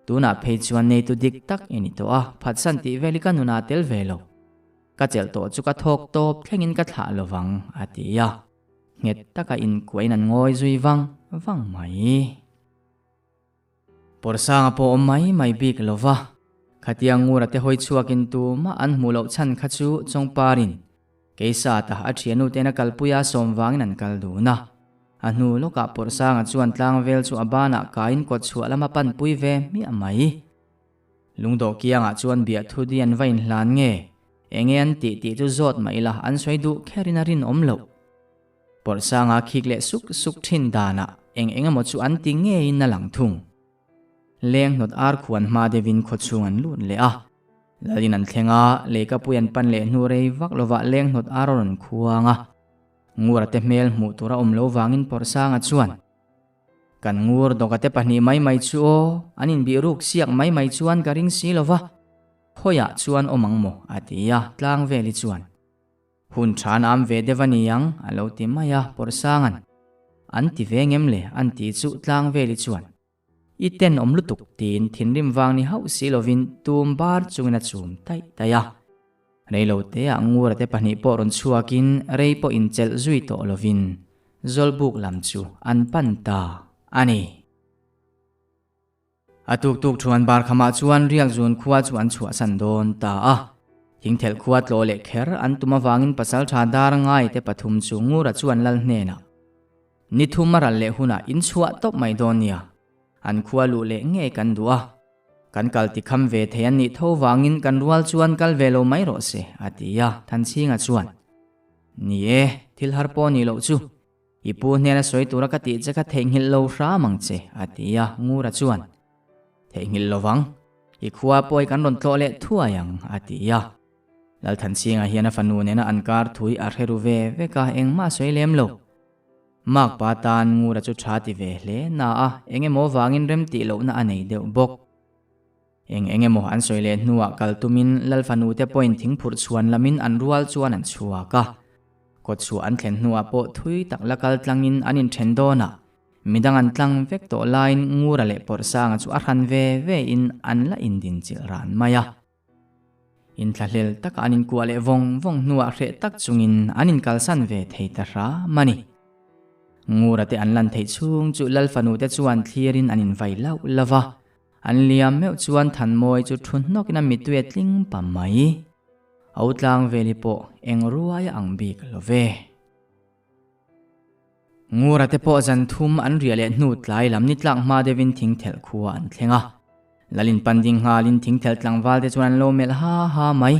Tunah phei chuan neitu dik tak i ni tawh a, phatsan tih vel hi ka nunah tel ve lo. Ka chelh tawh chu ka thawk tawp thlengin ka thlah lo vang, a ti a. Nghet taka inkuahin an ngawi zui vang vang mai. Pawrsanga pawh awm mai mai bik lo va, khatia Ngura te hawi chhuakin tumah an hmuh loh chhan kha chu Chawngparin Keisata a thiannu tena kalpuia sawm vangin an kal dun a. A hnu lawkah Pawrsanga chuan tlangvel chu a banah kaiin kawtchhuah lama panpui ve hmiah mai. Lungdawh kiangah chuan biahthu di an va inhlan nge? Enge an tih tih chu zawt mah ila an sawi duh kherin a rinawm loh. Pawlhsanga khik leh suk suk thin danah eng eng emaw chu an ti ngeiin a lang thung. Leng hnawt ar khuan hma deuhin khawchhung an lut leh a. Lalin an thleng a, leikapui an pan leh hnu rei vak lovah leng hnawt ar a rawn khuang a. Ngura te hmel hmuh tur a awm lo vangin Pawlhsanga chuan, Kan ngur dawka te pahnih mai mai chu aw, an inbih ruk siak mai mai chuan ka ring si lova, khawiah chuan awm ang maw? a ti a, Tlangveli chuan. Hun tha nam ve deuh a ni ang, a lo ti mai a, Pawrhsanga'n. An ti ve ngem le, an ti chu Tlangveli chuan. I tenawm lutuk tiin thinrim vang ni hauh si lovin tum bar chungin a chum taih taih a. Reilo teah Ngura te pahnih pawh rawn chhuakin rei pawh inchelh zui tawh lovin Zawlbuk lam chu an pan ta a ni. A tuk tuk thuan bar khamah chuan Riakzun khua chu an chhuahsan dawn ta a. Thingthelh khua tlawh leh kher an tum avangin pasaltha dar ngai te pathum chu Ngura chuan lal hnenah, Ni thum a ral leh hunah in chhuah tawp mai dawn nia. An khua luh leh ngei kan duh a. Kan kal ti kham ve thei an nih tho vangin kan rual chuan kal ve lo mai rawh se, a ti a, Thanchhinga chuan, Ni e, thil har pawh nih loh chu. I pu hnena sawi tura ka tih che kha theihnghilh lo hram ang che, a ti a, Ngura chuan, Theihnghilh lo vang, i khua pawh hi kan rawn tlawh leh thuai ang, a ti a. Lalthanchhinga hian a fanu nena an kar thui a hre ru ve vek a, engmah a sawi lem lo. Makpa tan Ngura chu tha ti ve hle na a, eng emaw vangin remtih lohna a nei deuh bawk. Eng eng emaw an sawi leh hnuah kal tumin Lal fanute pawhin thingphurh chhuan lamin an rual chuan an chhuak a. Kawtchhuah an thlen hnuah pawh thui tak la kal tlangin an inthen dawn a, midang an tlang vek tawh laiin Ngura leh Pawrhsanga chu a hran ve ve in an la indinchilh ran mai a. Inthlahlel taka an inkuah leh vawng vawng hnuah hreh tak chungin an inkalsan ve thei ta hram a ni. Ngura te an lan theih chhung chu Lal fanute chuan thlirin an invai lauh lauh va. An liam meuh chuan Thanmawi chu thu hnawkin a mittui a tling pa mai. A u tlang vel hi pawh eng ruai a ang bik lo ve. Ngura te pawh zan thum an riah leh hnu tlai lam ni tlak hma deuhin thingthelh khua an thleng a. Lalin panding nghalin thingthelh tlangval te chuan an lo melh ha ha mai.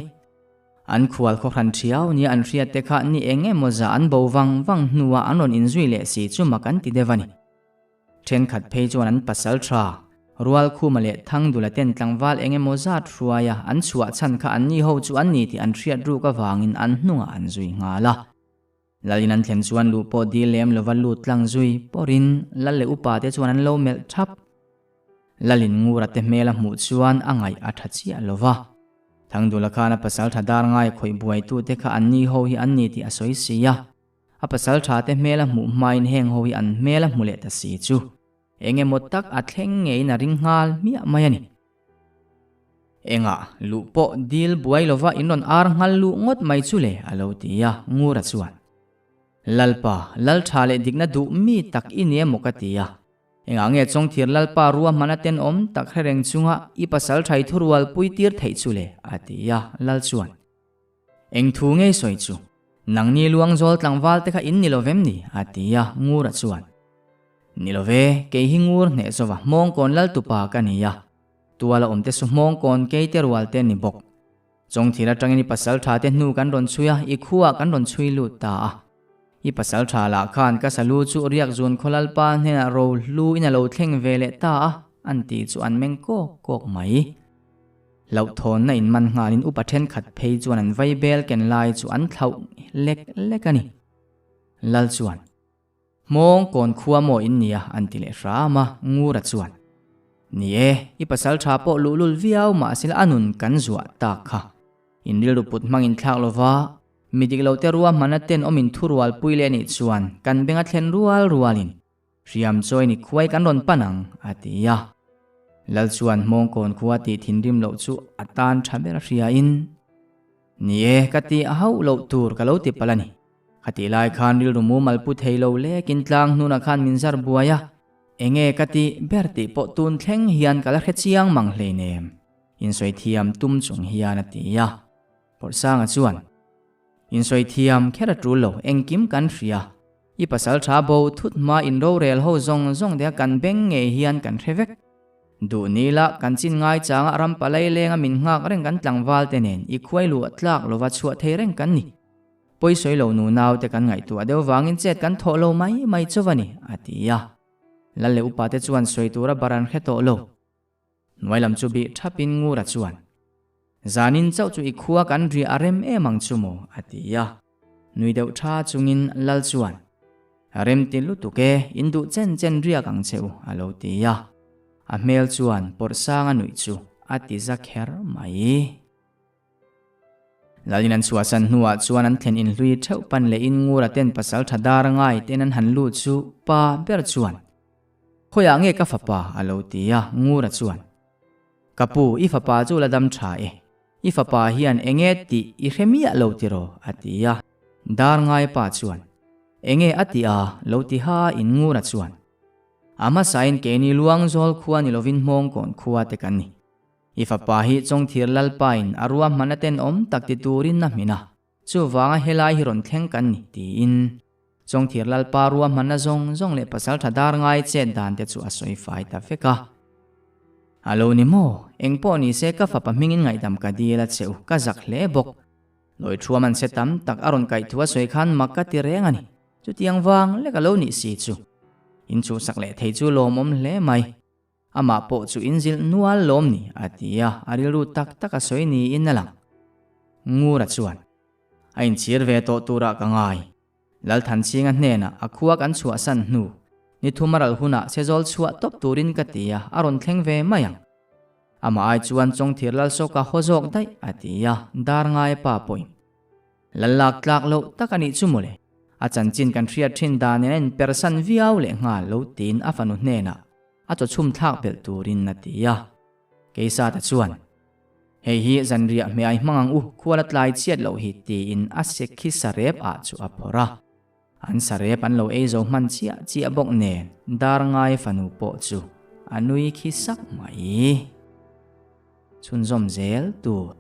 An khual khawhran thiau nia an hriat te kha ni eng emaw zah an bo vang vang hnuah an rawn inzui leh si chu mak an ti deuh a ni. Thenkhat phei chuan an pasal tha, Rualkhuma leh Thangdula ten tlangval eng emaw zat hruaia an chhuah chhan kha anni ho chu an ni tih an hriat ruk avangin an hnungah an zui nghal a. Lalin an thlen chuan luh pawh dil lem lova lut tlang zui pawrin lal leh upa te chuan an lo melh thap. Lalin Ngura te hmel a hmuh chuan a ngaih a tha chiah lova. Thangdula khan a pasal tha dar ngai khawih buaitute kha anni ho hi an ni tih a sawi si a. A pasal tha te hmel a hmuh hmain heng ho hi an hmel a hmu leh ta si chu eng emaw tak a thleng ngeiin a ring nghal hmiah mai a ni. Engah luh pawh dil buai lova in rawn ar nghal luh ngawt mai chu le a lo ti a, Ngura chuan, Lalpa, lal tha leh dikna duh mi tak i ni emaw ka ti a, engah nge Chawngthir Lalpa ruahman a tenawm tak hre reng chunga i pasal thai thurual pui tir theih chu le a ti a, Lal chuan, Eng thu ngei sawi chu? Nangni luangzawl tlangval te kha in ni lo vem ni? a ti a, Ngura chuan. Ni lo ve, kei hi Ngur hneh zova hmawngkawn lal tupa ka ni a, tuala awm te su hmawngkawn kei te rual te ni bawk. Chawngthir atangin i pasal tha te hnu kan rawn chhui a, i khuaah kan rawn chhui lut ta a. I pasal tha lah khan ka salu chu riak zun khaw lalpa hnenah ro hlu in a lo thleng ve leh ta a, an ti chu an meng kawk kawk mai. Hlauhthawnna in man nghalin upa thenkhat phei chuan an vai bel ken lai chu an thlauh lek lek a ni. Lal chuan, Hmawng kawn khua maw in nia an ti leh hram a, Ngura chuan, Ni e, i pasal tha pawh luhlul viau mahsela a nun kan zuah tak kha. In rilru put hmang in thlak lova, mi dik lo te ruahmanna ten awm in thurual pui leh anih chuan kan beng a thlen rual rualin hriam chawi ni khuai kan rawn pan ang, a ti a. Lal chuan hmawngkawn khua tih thinrim loh chu a tan tha ber a hriain, Ni e, ka ti a hauh loh tur ka lo ti palh a ni. Khatih lai khan rilru mumal pu thei lo lekin tlang hnunah khan min zar buai a, enge ka tih ber tih pawh tun thleng hian ka la hre chiang mang hleinem, insawi thiam tum chung hian a ti a. Pawlhsanga chuan, Insawi thiam kher a tul lo, engkim kan hria. I pasal tha bo thut hma in rorel ho zawng zawng te kan beng ngei hian kan hre vek. Duh ni la kan chin ngai changa ram palai lenga min nghak reng kan tlangval te nen i khuai luah tlak lova chhuah thei reng kan ni. Pawisawi lo nunau te kan ngaihtuah deuh vangin chet kan thawh lo mai mai chauh a ni, a ti a. Lal leh upa te chuan sawi tura bar an hre tawh lo. Hnuai lam chu bih thapin Ngura chuan, Zanin chauh chu i khua kan riah a rem em ang chu maw? a ti a. Nui deuh tha chungin Lal chuan, Rem ti lutuk e, in duh chen chen riak ang che u, a lo ti a. A hmel chuan pawrh sang a nuih chu a ti za kher mai. Lalin an chhuahsan hnuah chuan an thlen inhlui theuh pan leh in Ngura ten pasal tha dar ngai ten an han lut chu pa ber chuan, Khawiah nge ka fapa? a lo ti a, Ngura chuan, Ka pu, i fapa chu la dam tha e. I fapa hian enge tih i hre miah lo tiraw? a ti a, dar ngai pa chuan, Enge a tih a? lo ti ha in Ngura chuan, A hmasain keini Luangzawl khua ni lovin Hmawngkawn khua te kan ni. I fapa hi Chawngthir Lalpain a ruahman a tenawm tak ti turin a hmin a, chuvanga helai hi rawn thleng kan ni, tiin Chawngthir Lalpa ruahmanna zawng zawng leh pasaltha dar ngai chet dan te chu a sawi fai ta vek a. A lo ni maw? Engpawh ni se ka fapa hmingin ngaihdam ka dil a che u, ka zak hle bawk. Lawi thuam an che tam tak a rawn kaih thu a sawi khan mak ka ti reng a ni. Chutiang vang lek a lo nih si chu. Inchhuhsak leh thei chu lawmawm hle mai. Amah pawh chu inzilh nual lawm ni, a ti a, a rilru tak tak a sawi niin a lang. Ngura chuan, A inchhir ve tawh turah ka ngai. Lalthanchhinga hnenah a khua kan chhuahsan hnu, ni thum a ral hunah Sezawl chhuah tawp turin ka ti a, a rawn thleng ve mai ang. Amah ai chuan Chawngthir Lalsawka haw zawk daih, a ti a, dar ngai pa pawhin. Lal lak tlak loh tak a nih chu mawle. A chanchin kan hriat thin dan in a inpersan viau leh nghal lo tiin a fanu hnenah a chaw chhum thlak belh turin a ti a. Keisata chuan, Hei hi zanriah hmehai hmang ang u, khual a tlai chhiat loh hi tiin a sekhi sarep ah chu a phawrh a. An sarep an lo ei zo hman chiah chiah bawk nen dar ngai fanu pawh chu a nui khi sak mai. Chhunzawm zel tur.